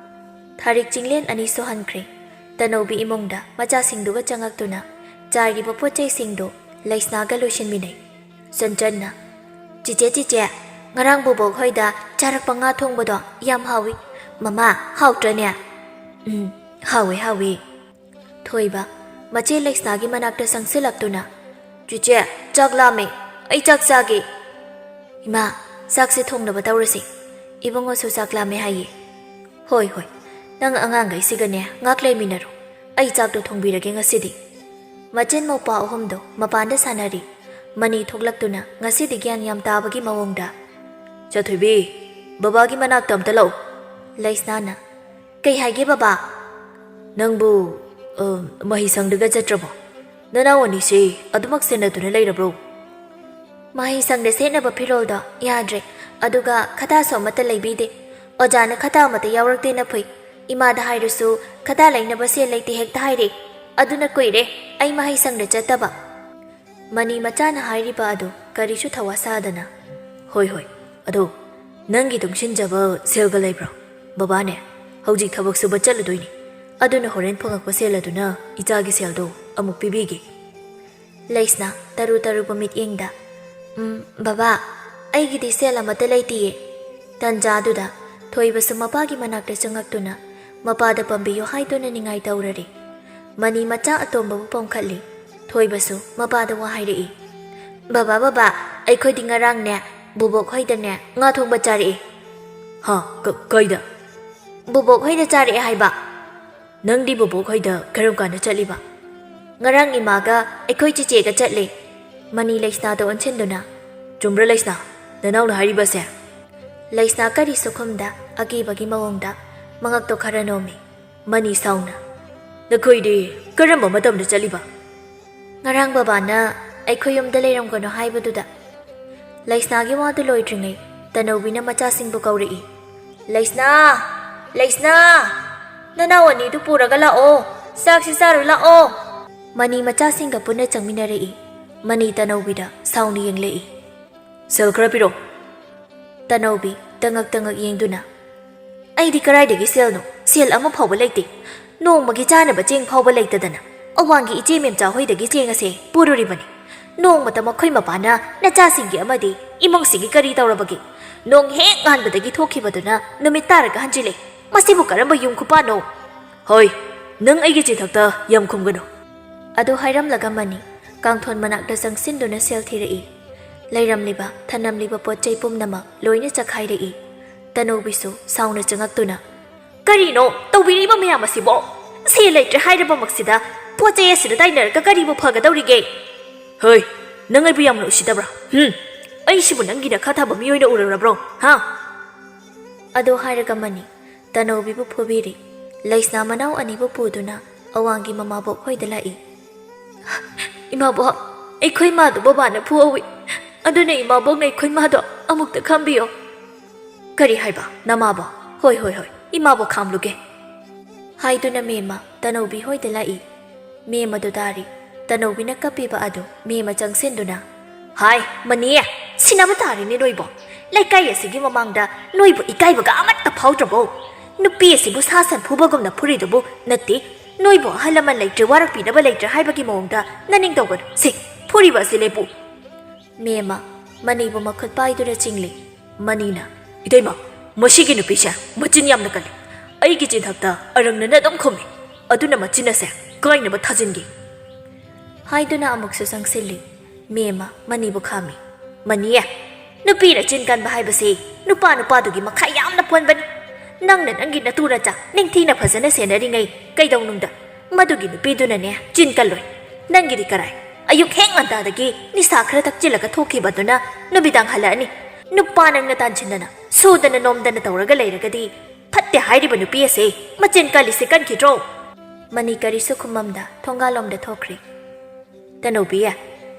ꯊꯥꯔꯤꯛ ꯆꯤꯡꯂꯦꯟ ꯑꯅꯤꯁꯨ ꯍꯟꯈ꯭ꯔꯦ꯫ ꯇꯅꯧꯕꯤ ꯏꯃꯨꯡꯗ ꯃꯆꯥꯁꯤꯡꯗꯨꯒ ꯆꯪꯉꯛꯇꯨꯅ ꯆꯥꯏꯔꯤꯕ ꯄꯣꯠ ꯆꯩꯁꯤꯡꯗꯨ ꯂꯩꯁꯅꯥꯒ ꯂꯣꯏꯁꯤꯟꯃꯤꯟꯅꯩ꯫ ꯆꯟꯆꯟꯅ, "ꯆꯤꯆꯦ, ꯆꯤꯆꯦ, ꯉꯔꯥꯡ ꯕꯣꯕꯣꯛ ꯍꯣꯏꯗ ꯆꯥꯔꯛꯄ ꯉꯥ ꯊꯣꯡꯕꯗꯣ ꯌꯥꯝ ꯍꯥꯎꯏ꯫ ꯃꯃꯥ, ꯍꯥꯎꯇ꯭ꯔꯅꯦ?" "ꯎꯝ, ꯍꯥꯎꯋꯦ, ꯍꯥꯎꯋꯦ꯫" ꯊꯣꯏꯕ, ꯃꯆꯦ ꯂꯩꯁꯅꯥꯒꯤ ꯃꯅꯥꯛꯇ ꯆꯪꯁꯤꯜꯂꯛꯇꯨꯅ, "ꯆꯤꯆꯦ, ꯆꯥꯛ ꯂꯥꯝꯃꯦ, ꯑꯩ ꯆꯥꯛ ꯆꯥꯒꯦ꯫" "ꯏꯃꯥ, ꯆꯥꯛꯁꯦ ꯊꯣꯡꯅꯕ ꯇꯧꯔꯁꯤ꯫ ꯏꯕꯨꯡꯉꯣꯁꯨ ꯆꯥꯛ ꯂꯥꯝꯃꯦ ꯍꯥꯏꯌꯦ꯫" "ꯍꯣꯏ, ꯍꯣꯏ, ꯅꯪ ꯑꯉꯥꯡꯈꯩꯁꯤꯒꯅꯦ ꯉꯥꯛ ꯂꯩꯃꯤꯟꯅꯔꯣ꯫ ꯑꯩ ꯆꯥꯛꯇꯣ ꯊꯣꯡꯕꯤꯔꯒꯦ ꯉꯁꯤꯗꯤ꯫" ꯃꯆꯤꯟ ꯃꯧꯄ꯭ꯋꯥ ꯑꯍꯨꯝꯗꯣ ꯃꯄꯥꯟꯗ ꯁꯥꯟꯅꯔꯤ꯫ ꯃꯅꯤ ꯊꯣꯛꯂꯛꯇꯨꯅ ꯉꯁꯤꯗꯤ ꯒ꯭ꯌꯥꯟ ꯌꯥꯝ ꯇꯥꯕꯒꯤ ꯃꯑꯣꯡꯗ, "ꯆꯥꯊꯣꯏꯕꯤ, ꯕꯕꯥꯒꯤ ꯃꯅꯥꯛꯇ ꯑꯝꯇ ꯂꯥꯛꯎ꯫" ꯂꯩꯁꯅꯥꯅ, "ꯀꯩ ꯍꯥꯏꯒꯦ ꯕꯕꯥ?" "ꯅꯪꯕꯨ, ꯑ, ꯃꯍꯩꯁꯪꯗꯒ ꯆꯠꯇ꯭ꯔꯕꯣ? ꯅꯅꯥꯎ ꯑꯅꯤꯁꯤ ꯑꯗꯨꯃꯛ ꯁꯦꯟꯅꯗꯨꯅ ꯂꯩꯔꯕ꯭ꯔꯣ?" "ꯃꯍꯩꯁꯪꯗ ꯁꯦꯠꯅꯕ ꯐꯤꯔꯣꯜꯗꯣ ꯌꯥꯗ꯭ꯔꯦ, ꯑꯗꯨꯒ ꯈꯇꯥꯁꯨ ꯑꯃꯠꯇ ꯂꯩꯕꯤꯗꯦ꯫ ꯑꯣꯖꯥꯅ ꯈꯇꯥ ꯑꯃꯠꯇ ꯌꯥꯎꯔꯛꯇꯦꯅ ꯐꯨꯏ꯫ ꯏꯃꯥꯗ ꯍꯥꯏꯔꯁꯨ ꯈꯇꯥ ꯂꯩꯅꯕ ꯁꯦꯜ ꯂꯩꯇꯦ ꯍꯦꯛꯇ ꯍꯥꯏꯔꯛꯏ꯫ ꯑꯗꯨꯅ ꯀꯨꯏꯔꯦ ꯑꯩ ꯃꯍꯩꯁꯪꯗ ꯆꯠꯇꯕ꯫" ꯃꯅꯤ ꯃꯆꯥꯅ ꯍꯥꯏꯔꯤꯕ ꯑꯗꯨ ꯀꯔꯤꯁꯨ ꯊꯋꯥ ꯁꯥꯗꯅ, "ꯍꯣꯏ, ꯍꯣꯏ, ꯑꯗꯣ ꯅꯪꯒꯤ ꯇꯨꯡꯁꯤꯟꯖꯕ ꯁꯦꯜꯒ ꯂꯩꯕ꯭ꯔꯣ? ꯕꯕꯥꯅꯦ, ꯍꯧꯖꯤꯛ ꯊꯕꯛ ꯁꯨꯕ ꯆꯠꯂꯨꯗꯣꯏꯅꯤ꯫ ꯑꯗꯨꯅ ꯍꯣꯔꯦꯟ ꯐꯪꯉꯛꯄ ꯁꯦꯜ ꯑꯗꯨꯅ ꯏꯆꯥꯒꯤ ꯁꯦꯜꯗꯣ ꯑꯃꯨꯛ ꯄꯤꯕꯤꯒꯦ꯫" ꯂꯩꯁꯅꯥ ꯇꯔꯨ ꯇꯔꯨꯕ ꯃꯤꯠꯌꯦꯡꯗ, "ꯎꯝ, ꯕꯕꯥ, ꯑꯩꯒꯤꯗꯤ ꯁꯦꯜ ꯑꯃꯠꯇ ꯂꯩꯇꯤꯌꯦ꯫" ꯇꯟꯖꯥꯗꯨꯗ ꯊꯣꯏꯕꯁꯨ ꯃꯄꯥꯒꯤ ꯃꯅꯥꯛꯇ ꯆꯪꯉꯛꯇꯨꯅ ꯃꯄꯥꯗ ꯄꯥꯝꯕꯤꯌꯨ ꯍꯥꯏꯗꯨꯅ ꯅꯤꯡꯉꯥꯏ ꯇꯧꯔꯔꯤ꯫ ꯃꯅꯤ ꯃꯆꯥ ꯑꯇꯣꯝꯕꯕꯨ ꯄꯣꯝꯈꯠꯂꯤ꯫ ꯊꯣꯏꯕꯁꯨ ꯃꯄꯥꯗ ꯋꯥ ꯍꯥꯏꯔꯛꯏ, "ꯕꯕꯥ, ꯕꯕꯥ, ꯑꯩꯈꯣꯏꯗꯤ ꯉꯔꯥꯡꯅꯦ, ꯕꯣꯕꯣꯛ ꯍꯣꯏꯗꯅꯦ ꯉꯥ ꯊꯣꯡꯕ ꯆꯥꯔꯛꯑꯦ꯫" "ꯍꯥ? ꯀ-, ꯀꯩꯗ?" "ꯕꯣꯕꯣꯛ ꯍꯣꯏꯗ ꯆꯥꯔꯛꯑꯦ ꯍꯥꯏꯕ꯫" "ꯅꯪꯗꯤ ꯕꯣꯕꯣꯛ ꯈꯣꯏꯗ ꯀꯔꯝ ꯀꯥꯟꯗ ꯆꯠꯂꯤꯕ?" "ꯉꯔꯥꯡ ꯏꯃꯥꯒ ꯑꯩꯈꯣꯏ ꯆꯤꯆꯦꯒ ꯆꯠꯂꯦ", ꯃꯅꯤ ꯂꯩꯁꯅꯥꯗ ꯑꯣꯟꯁꯤꯟꯗꯨꯅ꯫ "ꯆꯨꯝꯕ꯭ꯔꯥ ꯂꯩꯁꯅꯥ, ꯅꯅꯥꯎꯅ ꯍꯥꯏꯔꯤꯕꯁꯦ?" ꯂꯩꯁꯅꯥ ꯀꯔꯤꯁꯨ ꯈꯨꯝꯗ ꯑꯀꯤꯕꯒꯤ ꯃꯑꯣꯡꯗ ꯃꯉꯛꯇꯣ ꯈꯔ ꯅꯣꯝꯃꯤ꯫ ꯃꯅꯤ ꯁꯥꯎꯅ, "ꯅꯈꯣꯏꯗꯤ ꯀꯔꯝꯕ ꯃꯇꯝꯗ ꯆꯠꯂꯤꯕ?" "ꯉꯔꯥꯡ ꯕꯕꯥꯅ ꯑꯩꯈꯣꯏ ꯌꯨꯝꯗ ꯂꯩꯔꯝꯒꯅꯨ ꯍꯥꯏꯕꯗꯨꯗ꯫" ꯂꯩꯁꯅꯥꯒꯤ ꯋꯥꯗꯨ ꯂꯣꯏꯗ꯭ꯔꯤꯉꯩ ꯇꯅꯧꯕꯤꯅ ꯃꯆꯥꯁꯤꯡꯕꯨ ꯀꯧꯔꯛꯏ꯫ "ꯂꯩꯁꯅꯥ! ꯂꯩꯁꯅꯥ! ꯅꯅꯥꯎ ꯑꯅꯤꯗꯨ ꯄꯨꯔꯒ ꯂꯥꯛꯑꯣ, ꯆꯥꯛꯁꯤ ꯆꯥꯔꯨ ꯂꯥꯛꯑꯣ!" ꯃꯅꯤ ꯃꯆꯥꯁꯤꯡꯒ ꯄꯨꯟꯅ ꯆꯪꯃꯤꯟꯅꯔꯛꯏ꯫ ꯃꯅꯤ ꯇꯅꯧꯕꯤꯗ ꯁꯥꯎꯅ ꯌꯦꯡꯂꯛꯏ꯫ "ꯁꯦꯜ ꯈꯔ ꯄꯤꯔꯛꯑꯣ꯫" ꯇꯅꯧꯕꯤ ꯇꯉꯛ ꯇꯉꯛ ꯌꯦꯡꯗꯨꯅ, "ꯑꯩꯗꯤ ꯀꯔꯥꯏꯗꯒꯤ ꯁꯦꯜꯅꯣ? ꯁꯦꯜ ꯑꯃ ꯐꯥꯎꯕ ꯂꯩꯇꯦ꯫ ꯅꯣꯡꯃꯒꯤ ꯆꯥꯅꯕ ꯆꯦꯡ ꯐꯥꯎꯕ ꯂꯩꯇꯗꯅ ꯑꯋꯥꯡꯒꯤ ꯏꯆꯦ ꯃꯦꯝꯆꯥ ꯍꯣꯏꯗꯒꯤ ꯆꯦꯡ ꯑꯁꯦ ꯄꯨꯔꯨꯔꯤꯕꯅꯤ꯫ ꯅꯣꯡꯃꯇ ꯃꯈꯣꯏ ꯃꯄꯥꯅ ꯅꯆꯥꯁꯤꯡꯒꯤ ꯑꯃꯗꯤ ꯏꯃꯨꯡꯁꯤꯒꯤ ꯀꯔꯤ ꯇꯧꯔꯕꯒꯦ? ꯅꯣꯡ ꯍꯦꯛ ꯉꯥꯟꯕꯗꯒꯤ ꯊꯣꯛꯈꯤꯕꯗꯨꯅ ꯅꯨꯃꯤꯠ ꯇꯥꯔꯒ ꯍꯟꯖꯤꯜꯂꯦ꯫ ꯃꯁꯤꯕꯨ ꯀꯔꯝꯕ ꯌꯨꯝ ꯈꯨꯄꯥꯟꯅꯣ?" "ꯍꯣꯏ, ꯅꯪ ꯑꯩꯒꯤ ꯆꯤꯊꯛꯇ ꯌꯥꯝ ꯈꯨꯝꯒꯅꯨ꯫" ꯑꯗꯨ ꯍꯥꯏꯔꯝꯂꯒ ꯃꯅꯤ ꯀꯥꯡꯊꯣꯟ ꯃꯅꯥꯛꯇ ꯆꯪꯁꯤꯟꯗꯨꯅ ꯁꯦꯜ ꯊꯤꯔꯛꯏ꯫ ꯂꯩꯔꯝꯂꯤꯕ ꯊꯅꯝꯂꯤꯕ ꯄꯣꯠ ꯆꯩ ꯄꯨꯝꯅꯃꯛ ꯂꯣꯏꯅ ꯆꯈꯥꯏꯔꯛꯏ꯫ ꯇꯅꯧꯕꯤꯁꯨ ꯁꯥꯎꯅ ꯆꯉꯛꯇꯨꯅ, "ꯀꯔꯤꯅꯣ ꯇꯧꯕꯤꯔꯤꯕ ꯃꯌꯥꯝ ꯑꯁꯤꯕꯣ? ꯁꯦꯜ ꯂꯩꯇ꯭ꯔꯦ ꯍꯥꯏꯔꯕꯃꯛꯁꯤꯗ ꯄꯣꯠ ꯆꯩ ꯑꯁꯤꯗ ꯇꯥꯏꯅꯔꯒ ꯀꯔꯤꯕꯨ ꯐꯒꯗꯧꯔꯤꯒꯦ?" "ꯍꯣꯏ, ꯅꯪ ꯑꯩꯕꯨ ꯌꯥꯝꯅ ꯎꯁꯤꯠꯇꯕ꯭ꯔꯥ? ꯍꯨꯝ, ꯑꯩꯁꯤꯕꯨ ꯅꯪꯒꯤ ꯅꯈꯥ ꯊꯥꯕ ꯃꯤꯑꯣꯏꯅ ꯎꯔꯨꯔꯕ꯭ꯔꯣ? ꯍꯥ?" ꯑꯗꯨ ꯍꯥꯏꯔꯒ ꯃꯅꯤ ꯇꯅꯧꯕꯤꯕꯨ ꯐꯨꯕꯤꯔꯤ꯫ ꯂꯩꯁꯅꯥ ꯃꯅꯥꯎ ꯑꯅꯤꯕꯨ ꯄꯨꯗꯨꯅ ꯑꯋꯥꯡꯒꯤ ꯃꯃꯥꯕꯣꯛ ꯍꯣꯏꯗ ꯂꯥꯛꯏ꯫ "ꯏꯃꯥꯕꯣꯛ, ꯑꯩꯈꯣꯏ ꯃꯥꯗꯣ ꯕꯕꯥꯅ ꯐꯨꯍꯧꯏ, ꯑꯗꯨꯅ ꯏꯃꯥꯕꯣꯛꯅ ꯑꯩꯈꯣꯏ ꯃꯥꯗꯣ ꯑꯃꯨꯛꯇ ꯈꯥꯝꯕꯤꯌꯣ꯫" "ꯀꯔꯤ ꯍꯥꯏꯕ? ꯅꯃꯥꯕꯣꯛ? ꯍꯣꯏ, ꯍꯣꯏ, ꯍꯣꯏ, ꯏꯃꯥꯕꯣꯛ ꯈꯥꯝꯂꯨꯒꯦ꯫" ꯍꯥꯏꯗꯨꯅ ꯃꯦꯝꯃ ꯇꯅꯧꯕꯤ ꯍꯣꯏꯗ ꯂꯥꯛꯏ꯫ ꯃꯦꯝꯃꯗꯨ ꯇꯥꯔꯤ꯫ ꯇꯅꯧꯕꯤꯅ ꯀꯞꯄꯤꯕ ꯑꯗꯨ ꯃꯦꯝꯃ ꯆꯪꯁꯤꯟꯗꯨꯅ, "ꯍꯥꯏ, ꯃꯅꯤ, ꯁꯤꯟꯅꯕ ꯇꯥꯔꯤꯅꯦ ꯅꯣꯏꯕꯣ꯫ ꯂꯩꯀꯥꯏ ꯑꯁꯤꯒꯤ ꯃꯃꯥꯡꯗ ꯅꯣꯏꯕꯨ ꯏꯀꯥꯏꯕꯒ ꯑꯃꯠꯇ ꯐꯥꯎꯗ꯭ꯔꯕꯣ? ꯅꯨꯄꯤ ꯑꯁꯤꯕꯨ ꯁꯥ ꯁꯟ ꯐꯨꯕꯒꯨꯝꯅ ꯐꯨꯔꯤꯗꯨꯕꯨ ꯅꯠꯇꯦ꯫ ꯅꯣꯏꯕꯨ ꯑꯍꯜ ꯂꯃꯟ ꯂꯩꯇ꯭ꯔꯦ, ꯋꯥꯔꯛꯄꯤꯅꯕ ꯂꯩꯇ꯭ꯔꯦ ꯍꯥꯏꯕꯒꯤ ꯃꯑꯣꯡꯗ ꯅꯅꯤꯡ ꯇꯧꯒꯅꯨ꯫ ꯁꯦ, ꯐꯨꯔꯤꯕ ꯑꯁꯤ ꯂꯦꯞꯄꯨ꯫" ꯃꯦꯝꯃ ꯃꯅꯤꯕꯨ ꯃꯈꯨꯠ ꯄꯥꯏꯗꯨꯅ ꯆꯤꯡꯂꯤ꯫ ꯃꯅꯤꯅ, "ꯏꯇꯩꯃ, ꯃꯁꯤꯒꯤ ꯅꯨꯄꯤꯁꯦ ꯃꯆꯤꯟ ꯌꯥꯝꯅ ꯀꯜꯂꯤ꯫ ꯑꯩꯒꯤ ꯆꯤꯟꯊꯛꯇ ꯑꯔꯪꯅꯅ ꯑꯗꯨꯝ ꯈꯨꯝꯃꯤ꯫ ꯑꯗꯨꯅ ꯃꯆꯤꯟ ꯑꯁꯦ ꯀꯥꯏꯅꯕ ꯊꯥꯖꯤꯟꯒꯦ꯫" ꯍꯥꯏꯗꯨꯅ ꯑꯃꯨꯛꯁꯨ ꯆꯪꯁꯤꯜꯂꯤ꯫ ꯃꯦꯝꯃ ꯃꯅꯤꯕꯨ ꯈꯥꯝꯃꯤ꯫ "ꯃꯅꯤ, ꯅꯨꯄꯤꯅ ꯆꯤꯟ ꯀꯟꯕ ꯍꯥꯏꯕꯁꯤ ꯅꯨꯄꯥ ꯅꯨꯄꯥꯗꯨꯒꯤ ꯃꯈꯥ ꯌꯥꯝꯅ ꯄꯣꯟꯕꯅꯤ꯫ ꯅꯪꯅ ꯅꯪꯒꯤ ꯅꯇꯨ ꯅꯆꯥ ꯅꯤꯡꯊꯤꯅ ꯐꯖꯅ ꯁꯦꯟꯅꯔꯤꯉꯩ ꯀꯩꯗꯧꯅꯨꯡꯗ ꯃꯗꯨꯒꯤ ꯅꯨꯄꯤꯗꯨꯅꯅꯦ ꯆꯤꯟ ꯀꯜꯂꯣꯏ꯫ ꯅꯪꯒꯤꯗꯤ ꯀꯔꯥꯏ? ꯑꯌꯨꯛ ꯍꯦꯛ ꯉꯟꯇꯥꯗꯒꯤ ꯅꯤꯁꯥ ꯈꯔ ꯊꯛꯆꯤꯜꯂꯒ ꯊꯣꯛꯈꯤꯕꯗꯨꯅ ꯅꯨꯃꯤꯗꯥꯡ ꯍꯜꯂꯛꯑꯅꯤ꯫ ꯅꯨꯄꯥ ꯅꯪꯅ ꯇꯥꯟꯁꯤꯟꯗꯅ ꯁꯨꯗꯅ ꯅꯣꯝꯗꯅ ꯇꯧꯔꯒ ꯂꯩꯔꯒꯗꯤ ꯐꯠꯇꯦ ꯍꯥꯏꯔꯤꯕ ꯅꯨꯄꯤ ꯑꯁꯦ ꯃꯆꯤꯟ ꯀꯜꯂꯤꯁꯦ ꯀꯟꯈꯤꯗ꯭ꯔꯣ? ꯃꯅꯤ ꯀꯔꯤꯁꯨ ꯈꯨꯝꯃꯝꯗ ꯊꯣꯡꯒꯥꯜꯂꯣꯝꯗ ꯊꯣꯛꯈ꯭ꯔꯦ꯫ ꯇꯅꯧꯕꯤ,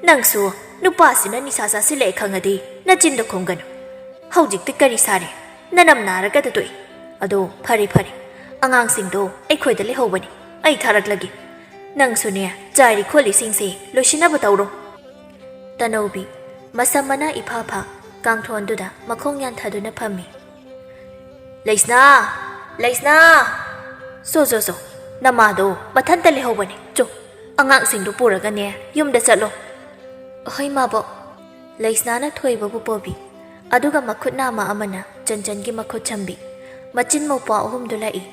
ꯅꯪꯁꯨ ꯅꯨꯄꯥꯁꯤꯅ ꯅꯤꯁꯥ ꯆꯥꯁꯤꯜꯂꯛꯑꯦ ꯈꯪꯉꯗꯤ ꯅꯆꯤꯟꯗꯣ ꯈꯨꯝꯒꯅꯨ꯫ ꯍꯧꯖꯤꯛꯇꯤ ꯀꯔꯤ ꯁꯥꯔꯦ? ꯅꯅꯝ ꯅꯥꯔꯒꯗ ꯇꯣꯛꯏ꯫ ꯑꯗꯣ ꯐꯔꯦ ꯐꯔꯦ, ꯑꯉꯥꯡꯁꯤꯡꯗꯣ ꯑꯩꯈꯣꯏꯗ ꯂꯩꯍꯧꯕꯅꯤ, ꯑꯩ ꯊꯥꯔꯛꯂꯒꯦ꯫ ꯅꯪꯁꯨꯅꯦ, ꯆꯥꯏꯔꯤ ꯈꯣꯠꯂꯤꯁꯤꯡꯁꯦ ꯂꯣꯏꯁꯤꯟꯅꯕ ꯇꯧꯔꯣ꯫ ꯇꯅꯧꯕꯤ ꯃꯁꯝ ꯃꯅꯥ ꯏꯐꯥ ꯐꯥ ꯀꯥꯡꯊꯣꯟꯗꯨꯗ ꯃꯈꯣꯡ ꯌꯥꯟꯊꯗꯨꯅ ꯐꯝꯃꯤ꯫ ꯂꯩꯁꯅꯥ! ꯂꯩꯁꯅꯥ! ꯁꯣ, ꯁꯣ, ꯁꯣ, ꯅꯃꯥꯗꯣ ꯃꯊꯟꯇ ꯂꯩꯍꯧꯕꯅꯦ꯫ ꯆꯣ, ꯑꯉꯥꯡꯁꯤꯡꯗꯣ ꯄꯨꯔꯒꯅꯦ, ꯌꯨꯝꯗ ꯆꯠꯂꯣ꯫ ꯍꯣꯏ, ꯃꯥꯕꯣꯛ꯫ ꯂꯩꯁꯅꯥꯅ ꯊꯣꯏꯕꯕꯨ ꯄꯣꯕꯤ, ꯑꯗꯨꯒ ꯃꯈꯨꯠ ꯅꯥꯝꯃ ꯑꯃꯅ ꯆꯟꯆꯟꯒꯤ ꯃꯈꯨꯠ ꯁꯝꯕꯤ, ꯃꯆꯤꯟ ꯃꯧꯄ꯭ꯋꯥ ꯑꯍꯨꯝꯗꯨ ꯂꯥꯛꯏ꯫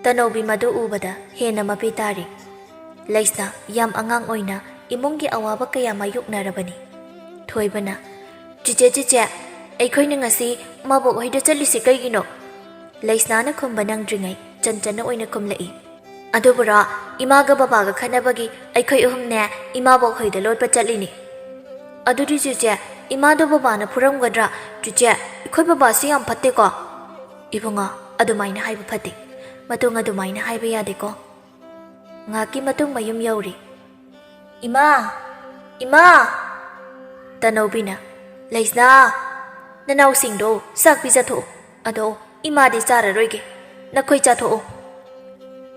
ꯇꯅꯧꯕꯤ ꯃꯗꯨ ꯎꯕꯗ ꯍꯦꯟꯅ ꯃꯄꯤ ꯇꯥꯔꯤ꯫ ꯂꯩꯁꯅꯥ ꯌꯥꯝ ꯑꯉꯥꯡ ꯑꯣꯏꯅ ꯏꯃꯨꯡꯒꯤ ꯑꯋꯥꯕ ꯀꯌꯥ ꯃꯥꯌꯣꯛꯅꯔꯕꯅꯤ꯫ ꯊꯣꯏꯕꯅ, "ꯆꯤꯆꯦ, ꯆꯤꯆꯦ, ꯑꯩꯈꯣꯏꯅ ꯉꯁꯤ ꯃꯥꯕꯣꯛ ꯍꯣꯏꯗ ꯆꯠꯂꯤꯁꯤ ꯀꯩꯒꯤꯅꯣ?" ꯂꯩꯁꯅꯥꯅ ꯈꯨꯝꯕ ꯅꯪꯗ꯭ꯔꯤꯉꯩ ꯆꯟꯆꯟꯅ ꯑꯣꯏꯅ ꯈꯨꯝꯂꯛꯏ꯫ "ꯑꯗꯨꯕꯨꯔꯣ, ꯏꯃꯥꯒ ꯕꯕꯥꯒ ꯈꯠꯅꯕꯒꯤ ꯑꯩꯈꯣꯏ ꯑꯍꯨꯝꯅꯦ ꯏꯃꯥꯕꯣꯛ ꯍꯣꯏꯗ ꯂꯣꯠꯄ ꯆꯠꯂꯤꯅꯤ꯫" "ꯑꯗꯨꯗꯤ ꯆꯤꯆꯦ, ꯏꯃꯥꯗꯣ ꯕꯕꯥꯅ ꯐꯨꯔꯝꯒꯗ꯭ꯔꯥ? ꯆꯤꯆꯦ, ꯑꯩꯈꯣꯏ ꯕꯕꯥꯁꯤ ꯌꯥꯝ ꯐꯠꯇꯦꯀꯣ꯫" "ꯏꯕꯨꯡꯉꯣ, ꯑꯗꯨꯃꯥꯏꯅ ꯍꯥꯏꯕ ꯐꯠꯇꯦ꯫ ꯃꯇꯨꯡ ꯑꯗꯨꯃꯥꯏꯅ ꯍꯥꯏꯕ ꯌꯥꯗꯦꯀꯣ꯫" ꯉꯥꯏꯍꯥꯛꯀꯤ ꯃꯇꯨꯡ ꯃꯌꯨꯝ ꯌꯧꯔꯦ꯫ "ꯏꯃꯥ! ꯏꯃꯥ!" ꯇꯅꯧꯕꯤꯅ, "ꯂꯩꯁꯅꯥ, ꯅꯅꯥꯎꯁꯤꯡꯗꯣ ꯆꯥꯛ ꯄꯤꯖꯊꯣꯛꯑꯣ꯫ ꯑꯗꯣ ꯏꯃꯥꯗꯤ ꯆꯥꯔꯔꯣꯏꯒꯦ꯫ ꯅꯈꯣꯏ ꯆꯥꯊꯣꯛꯑꯣ꯫"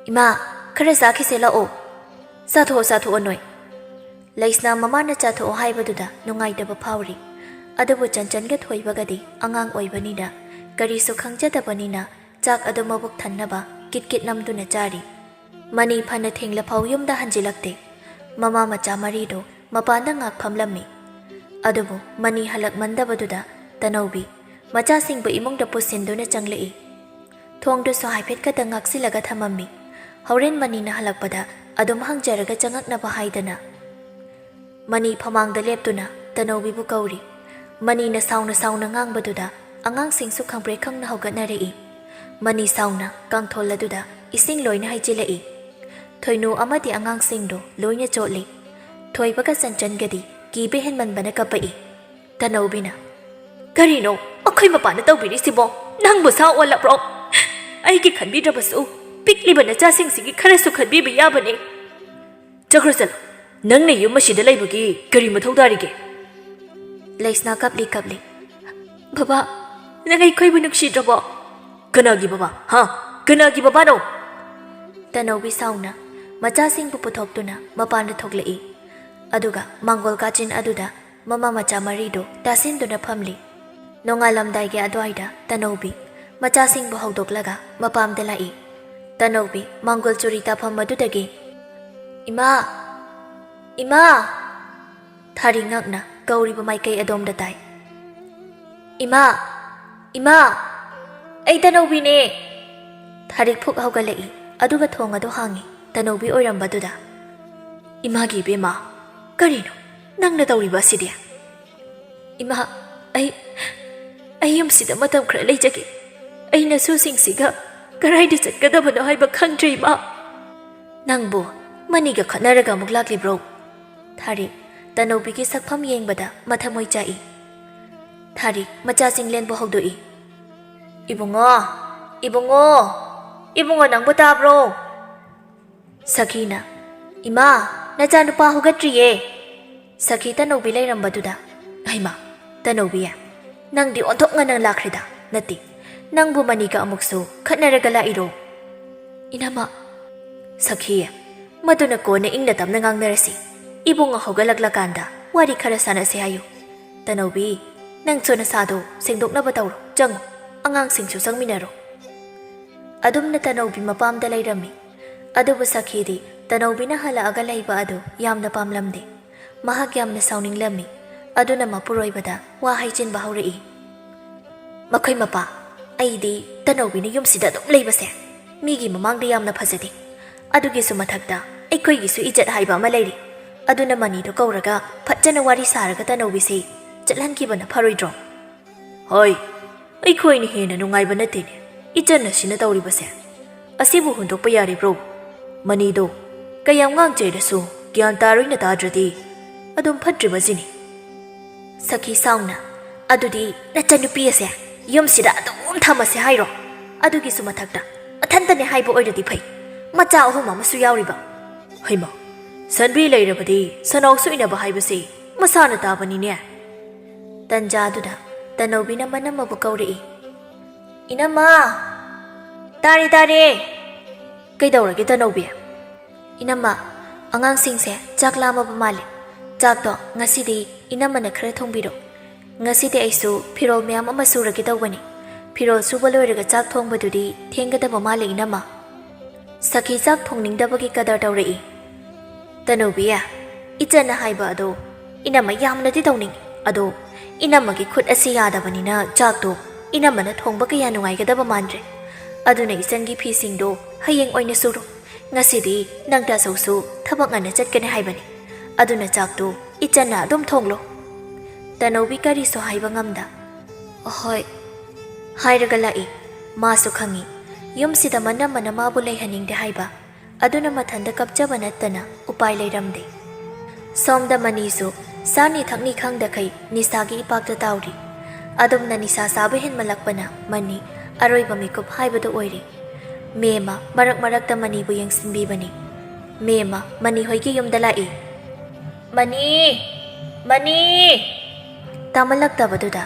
"ꯏꯃꯥ, ꯈꯔ ꯆꯥꯈꯤꯁꯦ, ꯂꯥꯛꯑꯣ꯫" "ꯆꯥꯊꯣꯛꯑꯣ, ꯆꯥꯊꯣꯛꯑꯣ ꯅꯣꯏ꯫" ꯂꯩꯁꯅꯥ ꯃꯃꯥꯅ ꯆꯥꯊꯣꯛꯑꯣ ꯍꯥꯏꯕꯗꯨꯗ ꯅꯨꯡꯉꯥꯏꯇꯕ ꯐꯥꯎꯔꯤ꯫ ꯑꯗꯨꯕꯨ ꯆꯟꯆꯟꯒ ꯊꯣꯏꯕꯒꯗꯤ ꯑꯉꯥꯡ ꯑꯣꯏꯕꯅꯤꯅ, ꯀꯔꯤꯁꯨ ꯈꯪꯖꯗꯕꯅꯤꯅ, ꯆꯥꯛ ꯑꯗꯨ ꯃꯕꯨꯛ ꯊꯟꯅꯕ ꯀꯤꯠ ꯀꯤꯠ ꯅꯝꯗꯨꯅ ꯆꯥꯔꯤ꯫ ꯃꯅꯤ ꯐꯅ ꯊꯦꯡꯂꯐꯥꯎ ꯌꯨꯝꯗ ꯍꯟꯖꯤꯜꯂꯛꯇꯦ꯫ ꯃꯃꯥ ꯃꯆꯥ ꯃꯔꯤꯗꯨ ꯃꯄꯥꯟꯗ ꯉꯥꯛ ꯐꯝꯂꯝꯃꯤ꯫ ꯑꯗꯨꯕꯨ ꯃꯅꯤ ꯍꯜꯂꯛꯃꯟꯗꯕꯗꯨꯗ ꯇꯅꯧꯕꯤ ꯃꯆꯥꯁꯤꯡꯕꯨ ꯏꯃꯨꯡꯗ ꯄꯨꯁꯤꯟꯗꯨꯅ ꯆꯪꯂꯛꯏ꯫ ꯊꯣꯡꯗꯨꯁꯨ ꯍꯥꯏꯐꯦꯠ ꯈꯛꯇ ꯉꯥꯛꯁꯤꯜꯂꯒ ꯊꯝꯃꯝꯃꯤ꯫ ꯍꯣꯔꯦꯟ ꯃꯅꯤꯅ ꯍꯜꯂꯛꯄꯗ ꯑꯗꯨꯝ ꯍꯪꯖꯔꯒ ꯆꯪꯉꯛꯅꯕ ꯍꯥꯏꯗꯅ꯫ ꯃꯅꯤ ꯐꯃꯥꯡꯗ ꯂꯦꯞꯇꯨꯅ ꯇꯅꯧꯕꯤꯕꯨ ꯀꯧꯔꯤ꯫ ꯃꯅꯤꯅ ꯁꯥꯎꯅ ꯁꯥꯎꯅ ꯉꯥꯡꯕꯗꯨꯗ ꯑꯉꯥꯡꯁꯤꯡꯁꯨ ꯈꯪꯄ꯭ꯔꯦꯛ ꯈꯪꯅ ꯍꯧꯒꯠꯅꯔꯛꯏ꯫ ꯃꯅꯤ ꯁꯥꯎꯅ ꯀꯥꯡꯊꯣꯜ ꯑꯗꯨꯗ ꯏꯁꯤꯡ ꯂꯣꯏꯅ ꯍꯩꯖꯤꯜꯂꯛꯏ꯫ ꯊꯣꯏꯅꯨ ꯑꯃꯗꯤ ꯑꯉꯥꯡꯁꯤꯡꯗꯨ ꯂꯣꯏꯅ ꯆꯣꯠꯂꯤ꯫ ꯊꯣꯏꯕꯒ ꯆꯟꯆꯟꯒꯗꯤ ꯀꯤꯕ ꯍꯦꯟꯃꯟꯕꯅ ꯀꯞꯄꯛꯏ꯫ ꯇꯅꯧꯕꯤꯅ, "ꯀꯔꯤꯅꯣ ꯑꯩꯈꯣꯏ ꯃꯄꯥꯅ ꯇꯧꯕꯤꯔꯤꯁꯤꯕꯣ? ꯅꯪꯕꯨ ꯁꯥ ꯑꯣꯜꯂꯕ꯭ꯔꯣ? ꯑꯩꯒꯤ ꯈꯟꯕꯤꯗ꯭ꯔꯕꯁꯨ ꯄꯤꯛꯂꯤꯕ ꯅꯆꯥꯁꯤꯡꯁꯤꯒꯤ ꯈꯔꯁꯨ ꯈꯟꯕꯤꯕ ꯌꯥꯕꯅꯤ꯫ ꯆꯠꯈ꯭ꯔꯣ ꯆꯠꯂꯣ꯫ ꯅꯪꯅ ꯌꯨꯝ ꯑꯁꯤꯗ ꯂꯩꯕꯒꯤ ꯀꯔꯤ ꯃꯊꯧ ꯇꯥꯔꯤꯒꯦ?" ꯂꯩꯁꯅꯥ ꯀꯞꯂꯤ ꯀꯞꯂꯤ, "ꯕꯕꯥ, ꯅꯪ ꯑꯩꯈꯣꯏꯕꯨ ꯅꯨꯡꯁꯤꯗ꯭ꯔꯕꯣ?" "ꯀꯅꯥꯒꯤ ꯕꯕꯥ? ꯍꯥ? ꯀꯅꯥꯒꯤ ꯕꯕꯥꯅꯣ?" ꯇꯅꯧꯕꯤ ꯁꯥꯎꯅ ꯃꯆꯥꯁꯤꯡꯕꯨ ꯄꯨꯊꯣꯛꯇꯨꯅ ꯃꯄꯥꯟꯗ ꯊꯣꯛꯂꯛꯏ꯫ ꯑꯗꯨꯒ ꯃꯥꯡꯒꯣꯜ ꯀꯥꯆꯤꯟ ꯑꯗꯨꯗ ꯃꯃꯥ ꯃꯆꯥ ꯃꯔꯤꯗꯨ ꯇꯥꯁꯤꯟꯗꯨꯅ ꯐꯝꯂꯤ꯫ ꯅꯣꯡꯉꯥꯜꯂꯝꯗꯥꯏꯒꯤ ꯑꯗꯨꯋꯥꯏꯗ ꯇꯅꯧꯕꯤ ꯃꯆꯥꯁꯤꯡꯕꯨ ꯍꯧꯗꯣꯛꯂꯒ ꯃꯄꯥꯝꯗ ꯂꯥꯛꯏ꯫ ꯇꯅꯧꯕꯤ ꯃꯥꯡꯒꯣꯜ ꯆꯨꯔꯤ ꯇꯥꯐꯝ ꯑꯗꯨꯗꯒꯤ, "ꯏꯃꯥ! ꯏꯃꯥ!" ꯊꯥꯔꯤ ꯉꯛꯅ ꯀꯧꯔꯤꯕ ꯃꯥꯏꯀꯩ ꯑꯗꯣꯝꯗ ꯇꯥꯏ꯫ "ꯏꯃꯥ! ꯏꯃꯥ! ꯑꯩ ꯇꯅꯧꯕꯤꯅꯦ!" ꯊꯥꯔꯤꯛ ꯐꯨꯛ ꯍꯧꯒꯠꯂꯛꯏ, ꯑꯗꯨꯒ ꯊꯣꯡ ꯑꯗꯨ ꯍꯥꯡꯉꯤ꯫ ꯇꯅꯧꯕꯤ ꯑꯣꯏꯔꯝꯕꯗꯨꯗ, "ꯏꯃꯥꯒꯤ ꯏꯕꯦꯝꯃ, ꯀꯔꯤꯅꯣ ꯅꯪꯅ ꯇꯧꯔꯤꯕ ꯑꯁꯤꯗꯤ?" "ꯏꯃꯥ, ꯑꯩ, ꯑꯩ ꯌꯨꯝꯁꯤꯗ ꯃꯇꯝ ꯈꯔ ꯂꯩꯖꯒꯦ꯫ ꯑꯩ ꯅꯁꯨꯁꯤꯡꯁꯤꯒ ꯀꯗꯥꯏꯗ ꯆꯠꯀꯗꯕꯅꯣ ꯍꯥꯏꯕ ꯈꯪꯗ꯭ꯔꯦ, ꯏꯃꯥ꯫" "ꯅꯪꯕꯨ ꯃꯅꯤꯒ ꯈꯠꯅꯔꯒ ꯑꯃꯨꯛ ꯂꯥꯛꯂꯤꯕ꯭ꯔꯣ?" ꯊꯥꯔꯤꯛ ꯇꯅꯧꯕꯤꯒꯤ ꯁꯛꯐꯝ ꯌꯦꯡꯕꯗ ꯃꯊꯃꯣꯏ ꯆꯥꯛꯏ꯫ ꯊꯥꯔꯤꯛ ꯃꯆꯥꯁꯤꯡ ꯂꯦꯟꯕ ꯍꯧꯗꯣꯛꯏ꯫ "ꯏꯕꯨꯡꯉꯣ! ꯏꯕꯨꯡꯉꯣ! ꯏꯕꯨꯡꯉꯣ, ꯅꯪꯕꯨ ꯇꯥꯕ꯭ꯔꯣ?" ꯁꯈꯤꯅ, "ꯏꯃꯥ, ꯅꯆꯥꯅꯨꯄꯥ ꯍꯧꯒꯠꯇ꯭ꯔꯤꯌꯦ꯫" ꯁꯈꯤ ꯇꯅꯧꯕꯤ ꯂꯩꯔꯝꯕꯗꯨꯗ, "ꯍꯩꯃꯥ, ꯇꯅꯧꯕꯤ, ꯅꯪꯗꯤ ꯑꯣꯟꯊꯣꯛ ꯉꯟꯅ ꯂꯥꯛꯈ꯭ꯔꯦꯗ꯫ ꯅꯠꯇꯦ, ꯅꯪꯕꯨ ꯃꯅꯤꯒ ꯑꯃꯨꯛꯁꯨ ꯈꯠꯅꯔꯒ ꯂꯥꯛꯏꯔꯣ?" "ꯏꯅꯝꯃ꯫" "ꯁꯈꯤ, ꯃꯗꯨꯅ ꯀꯣꯟꯅ ꯏꯪꯅ ꯇꯞꯅ ꯉꯥꯡꯅꯔꯁꯤ꯫ ꯏꯕꯨꯡꯉꯣ ꯍꯧꯒꯠꯂꯛꯂꯀꯥꯟꯗ ꯋꯥꯔꯤ ꯈꯔ ꯁꯥꯟꯅꯁꯦ ꯍꯥꯏꯌꯨ꯫ ꯇꯅꯧꯕꯤ, ꯅꯪꯁꯨ ꯅꯁꯥꯗꯣ ꯁꯦꯡꯗꯣꯛꯅꯕ ꯇꯧꯔꯣ꯫ ꯆꯪꯉꯨ, ꯑꯉꯥꯡꯁꯤꯡꯁꯨ ꯆꯪꯃꯤꯟꯅꯔꯣ꯫" ꯑꯗꯨꯝꯅ ꯇꯅꯧꯕꯤ ꯃꯄꯥꯝꯗ ꯂꯩꯔꯝꯃꯤ꯫ ꯑꯗꯨꯕꯨ ꯁꯈꯤꯗꯤ ꯇꯅꯧꯕꯤꯅ ꯍꯜꯂꯛꯑꯒ ꯂꯩꯕ ꯑꯗꯨ ꯌꯥꯝꯅ ꯄꯥꯝꯂꯝꯗꯦ꯫ ꯃꯍꯥꯛ ꯌꯥꯝꯅ ꯁꯥꯎꯅꯤꯡꯂꯝꯃꯤ꯫ ꯑꯗꯨꯅ ꯃꯄꯨꯔꯣꯏꯕꯗ ꯋꯥ ꯍꯥꯏꯖꯤꯟꯕ ꯍꯧꯔꯛꯏ꯫ "ꯃꯈꯣꯏ ꯃꯄꯥ, ꯑꯩꯗꯤ ꯇꯅꯧꯕꯤꯅ ꯌꯨꯝꯁꯤꯗ ꯑꯗꯨꯝ ꯂꯩꯕꯁꯦ ꯃꯤꯒꯤ ꯃꯃꯥꯡꯗ ꯌꯥꯝꯅ ꯐꯖꯗꯦ꯫ ꯑꯗꯨꯒꯤꯁꯨ ꯃꯊꯛꯇ ꯑꯩꯈꯣꯏꯒꯤꯁꯨ ꯏꯖꯠ ꯍꯥꯏꯕ ꯑꯃ ꯂꯩꯔꯤ꯫ ꯑꯗꯨꯅ ꯃꯅꯤꯗꯣ ꯀꯧꯔꯒ ꯐꯖꯅ ꯋꯥꯔꯤ ꯁꯥꯔꯒ ꯇꯅꯧꯕꯤꯁꯦ ꯆꯠꯍꯟꯈꯤꯕꯅ ꯐꯔꯣꯏꯗ꯭ꯔꯣ?" "ꯍꯣꯏ, ꯑꯩꯈꯣꯏꯅ ꯍꯦꯟꯅ ꯅꯨꯡꯉꯥꯏꯕ ꯅꯠꯇꯦꯅꯦ꯫ ꯏꯆꯟ ꯑꯁꯤꯅ ꯇꯧꯔꯤꯕꯁꯦ ꯑꯁꯤꯕꯨ ꯍꯨꯟꯗꯣꯛꯄ ꯌꯥꯔꯤꯕ꯭ꯔꯣ? ꯃꯅꯤꯗꯣ ꯀꯌꯥꯝ ꯉꯥꯡ ꯆꯩꯔꯁꯨ ꯒ꯭ꯌꯥꯟ ꯇꯥꯔꯣꯏꯅ ꯇꯥꯗ꯭ꯔꯗꯤ ꯑꯗꯨꯝ ꯐꯠꯇ꯭ꯔꯤꯕꯁꯤꯅꯤ꯫ ꯁꯈꯤ ꯁꯥꯎꯅ, "ꯑꯗꯨꯗꯤ ꯅꯆꯟꯅꯨꯄꯤ ꯑꯁꯦ ꯌꯨꯝꯁꯤꯗ ꯑꯗꯨꯝ ꯊꯝꯃꯁꯦ ꯍꯥꯏꯔꯣ? ꯑꯗꯨꯒꯤꯁꯨ ꯃꯊꯛꯇ ꯃꯊꯟꯇꯅꯦ ꯍꯥꯏꯕ ꯑꯣꯏꯔꯗꯤ ꯐꯩ, ꯃꯆꯥ ꯑꯍꯨꯝ ꯑꯃꯁꯨ ꯌꯥꯎꯔꯤꯕ꯫ ꯍꯩꯃꯥ, ꯁꯟꯕꯤ ꯂꯩꯔꯕꯗꯤ ꯁꯟꯅꯥꯎ ꯁꯣꯏꯅꯕ ꯍꯥꯏꯕꯁꯤ ꯃꯁꯥꯅ ꯇꯥꯕꯅꯤꯅꯦ꯫" ꯇꯟꯖꯥꯗꯨꯗ ꯇꯅꯧꯕꯤꯅ ꯃꯅꯝꯃꯕꯨ ꯀꯧꯔꯛꯏ꯫ "ꯏꯅꯝꯃ!" "ꯇꯥꯔꯦ, ꯇꯥꯔꯦ!" "ꯀꯩꯗꯧꯔꯒꯦ ꯇꯅꯧꯕꯤ?" "ꯏꯅꯝꯃ, ꯑꯉꯥꯡꯁꯤꯡꯁꯦ ꯆꯥꯛ ꯂꯥꯝꯃꯕ ꯃꯥꯜꯂꯦ꯫ ꯆꯥꯛꯇꯣ ꯉꯁꯤꯗꯤ ꯏꯅꯝꯃꯅ ꯈꯔ ꯊꯣꯡꯕꯤꯔꯣ꯫ ꯉꯁꯤꯗꯤ ꯑꯩꯁꯨ ꯐꯤꯔꯣꯜ ꯃꯌꯥꯝ ꯑꯃ ꯁꯨꯔꯒꯦ ꯇꯧꯕꯅꯤ꯫ ꯐꯤꯔꯣꯜ ꯁꯨꯕ ꯂꯣꯏꯔꯒ ꯆꯥꯛ ꯊꯣꯡꯕꯗꯨꯗꯤ ꯊꯦꯡꯒꯗꯕ ꯃꯥꯜꯂꯦ ꯏꯅꯝꯃ꯫" ꯁꯈꯤ ꯆꯥꯛ ꯊꯣꯡꯅꯤꯡꯗꯕꯒꯤ ꯀꯗꯔ ꯇꯧꯔꯛꯏ꯫ "ꯇꯅꯧꯕꯤ, ꯏꯆꯟꯅ ꯍꯥꯏꯕ ꯑꯗꯣ ꯏꯅꯝꯃ ꯌꯥꯝꯅꯗꯤ ꯇꯧꯅꯤꯡꯉꯤ꯫ ꯑꯗꯣ ꯏꯅꯝꯃꯒꯤ ꯈꯨꯠ ꯑꯁꯤ ꯌꯥꯗꯕꯅꯤꯅ ꯆꯥꯛꯇꯣ ꯏꯅꯝꯃꯅ ꯊꯣꯡꯕ ꯀꯌꯥ ꯅꯨꯡꯉꯥꯏꯒꯗꯕ ꯃꯥꯟꯗ꯭ꯔꯦ꯫ ꯑꯗꯨꯅ ꯏꯆꯟꯒꯤ ꯐꯤꯁꯤꯡꯗꯣ ꯍꯌꯦꯡ ꯑꯣꯏꯅ ꯁꯨꯔꯣ꯫ ꯉꯁꯤꯗꯤ ꯅꯪ ꯇꯥꯆꯧꯁꯨ ꯊꯕꯛ ꯉꯟꯅ ꯆꯠꯀꯅꯤ ꯍꯥꯏꯕꯅꯤ꯫ ꯑꯗꯨꯅ ꯆꯥꯛꯇꯣ ꯏꯆꯟꯅ ꯑꯗꯨꯝ ꯊꯣꯡꯂꯣ꯫" ꯇꯅꯧꯕꯤ ꯀꯔꯤꯁꯨ ꯍꯥꯏꯕ ꯉꯝꯗ, "ꯑꯍꯣꯏ" ꯍꯥꯏꯔꯒ ꯂꯥꯛꯏ꯫ ꯃꯥꯁꯨ ꯈꯪꯏ, ꯌꯨꯝꯁꯤꯗ ꯃꯅꯝꯃꯅ ꯃꯥꯕꯨ ꯂꯩꯍꯟꯅꯤꯡꯗꯦ ꯍꯥꯏꯕ꯫ ꯑꯗꯨꯅ ꯃꯊꯟꯇ ꯀꯞꯆꯕ ꯅꯠꯇꯅ ꯎꯄꯥꯏ ꯂꯩꯔꯝꯗꯦ꯫ ꯁꯣꯝꯗ ꯃꯅꯤꯁꯨ ꯆꯥꯅꯤ ꯊꯛꯅꯤ ꯈꯪꯗꯈꯩ ꯅꯤꯁꯥꯒꯤ ꯏꯄꯥꯛꯇ ꯇꯥꯎꯔꯤ꯫ ꯑꯗꯨꯝꯅ ꯅꯤꯁꯥ ꯆꯥꯕ ꯍꯦꯟꯃꯜꯂꯛꯄꯅ ꯃꯅꯤ ꯑꯔꯣꯏꯕ ꯃꯤꯀꯨꯞ ꯍꯥꯏꯕꯗꯨ ꯑꯣꯏꯔꯦ꯫ ꯃꯦꯝꯃ ꯃꯔꯛ ꯃꯔꯛꯇ ꯃꯅꯤꯕꯨ ꯌꯦꯡꯁꯤꯟꯕꯤꯕꯅꯤ꯫ ꯃꯦꯝꯃ ꯃꯅꯤ ꯍꯣꯏꯒꯤ ꯌꯨꯝꯗ ꯂꯥꯛꯏ꯫ "ꯃꯅꯤ! ꯃꯅꯤ!" ꯇꯥꯃꯜꯂꯛꯇꯕꯗꯨꯗ,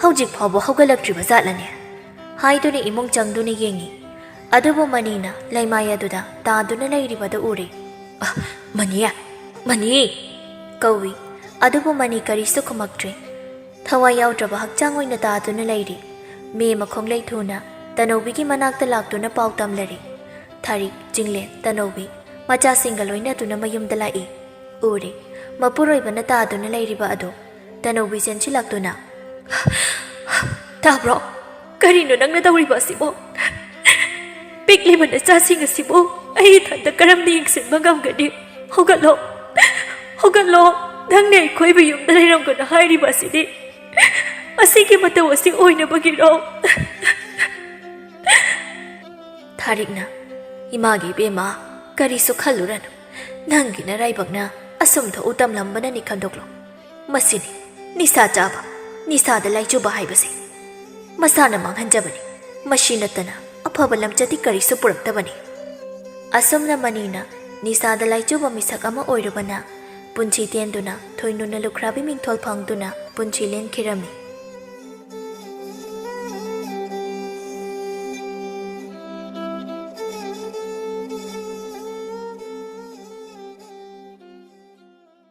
"ꯍꯧꯖꯤꯛ ꯐꯥꯎꯕ ꯍꯧꯒꯠꯂꯛꯇ꯭ꯔꯤꯕ ꯖꯥꯠꯂꯅꯦ?" ꯍꯥꯏꯗꯨꯅ ꯏꯃꯨꯡ ꯆꯪꯗꯨꯅ ꯌꯦꯡꯉꯤ꯫ ꯑꯗꯨꯕꯨ ꯃꯅꯤꯅ ꯂꯩꯃꯥꯏ ꯑꯗꯨꯗ ꯇꯥꯗꯨꯅ ꯂꯩꯔꯤꯕꯗꯨ ꯎꯔꯦ꯫ "ꯑ, ꯃꯅꯤ! ꯃꯅꯤ!" ꯀꯧꯏ꯫ ꯑꯗꯨꯕꯨ ꯃꯅꯤ ꯀꯔꯤꯁꯨ ꯈꯨꯝꯃꯛꯇ꯭ꯔꯦ꯫ ꯊꯋꯥꯏ ꯌꯥꯎꯗ꯭ꯔꯕ ꯍꯛꯆꯥꯡ ꯑꯣꯏꯅ ꯇꯥꯗꯨꯅ ꯂꯩꯔꯤ꯫ ꯃꯦꯝꯃ ꯈꯣꯡꯂꯩ ꯊꯨꯅ ꯇꯅꯧꯕꯤꯒꯤ ꯃꯅꯥꯛꯇ ꯂꯥꯛꯇꯨꯅ ꯄꯥꯎ ꯇꯝꯂꯔꯦ꯫ ꯊꯥꯔꯤꯛ, ꯆꯤꯡꯂꯦꯟ, ꯇꯅꯧꯕꯤ ꯃꯆꯥꯁꯤꯡꯒ ꯂꯣꯏꯅꯗꯨꯅ ꯃꯌꯨꯝꯗ ꯂꯥꯛꯏ꯫ ꯎꯔꯦ, ꯃꯄꯨꯔꯣꯏꯕꯅ ꯇꯥꯗꯨꯅ ꯂꯩꯔꯤꯕ ꯑꯗꯨ꯫ ꯇꯅꯧꯕꯤ ꯆꯦꯟꯁꯤꯜꯂꯛꯇꯨꯅ, "ꯇꯥꯕ꯭ꯔꯣ? ꯀꯔꯤꯅꯣ ꯅꯪꯅ ꯇꯧꯔꯤꯕ ꯑꯁꯤꯕꯣ? ꯄꯤꯛꯂꯤꯕ ꯅꯆꯥꯁꯤꯡ ꯑꯁꯤꯕꯨ ꯑꯩ ꯏꯊꯟꯇ ꯀꯔꯝꯅ ꯌꯦꯡꯁꯤꯟꯕ ꯉꯝꯒꯅꯤ? ꯍꯧꯒꯠꯂꯣ, ꯍꯧꯒꯠꯂꯣ꯫ ꯅꯪꯅ ꯑꯩꯈꯣꯏꯕꯨ ꯌꯨꯝꯗ ꯂꯩꯔꯝꯒꯅꯨ ꯍꯥꯏꯔꯤꯕ ꯑꯁꯤꯗꯤ ꯑꯁꯤꯒꯤ ꯃꯇꯧ ꯑꯁꯤ ꯑꯣꯏꯅꯕꯒꯤꯔꯣ?" ꯊꯥꯔꯤꯛꯅ, "ꯏꯃꯥꯒꯤ ꯏꯕꯦꯝꯃ, ꯀꯔꯤꯁꯨ ꯈꯜꯂꯨꯔꯅꯨ꯫ ꯅꯪꯒꯤ ꯅꯔꯥꯏꯕꯛꯅ ꯑꯁꯨꯝ ꯊꯣꯛꯎ ꯇꯝꯂꯝꯕꯅꯅꯤ ꯈꯟꯗꯣꯛꯂꯣ꯫ ꯃꯁꯤꯅꯤ ꯅꯤꯁꯥ ꯆꯥꯕ, ꯅꯤꯁꯥꯗ ꯂꯥꯏꯆꯨꯕ ꯍꯥꯏꯕꯁꯦ꯫ ꯃꯁꯥꯅ ꯃꯥꯡꯍꯟꯖꯕꯅꯤ꯫ ꯃꯁꯤ ꯅꯠꯇꯅ ꯑꯐꯕ ꯂꯝꯆꯠꯇꯤ ꯀꯔꯤꯁꯨ ꯄꯨꯔꯛꯇꯕꯅꯤ꯫" ꯑꯁꯨꯝꯅ ꯃꯅꯤꯅ ꯅꯤꯁꯥꯗ ꯂꯥꯏꯆꯨꯕ ꯃꯤꯁꯛ ꯑꯃ ꯑꯣꯏꯔꯨꯕꯅ ꯄꯨꯟꯁꯤ ꯇꯦꯟꯗꯨꯅ ꯊꯣꯏꯅꯨꯅ ꯂꯨꯈ꯭ꯔꯥꯕꯤ ꯃꯤꯡꯊꯣꯜ ꯐꯪꯗꯨꯅ ꯄꯨꯟꯁꯤ ꯂꯦꯟꯈꯤꯔꯝꯃꯤ꯫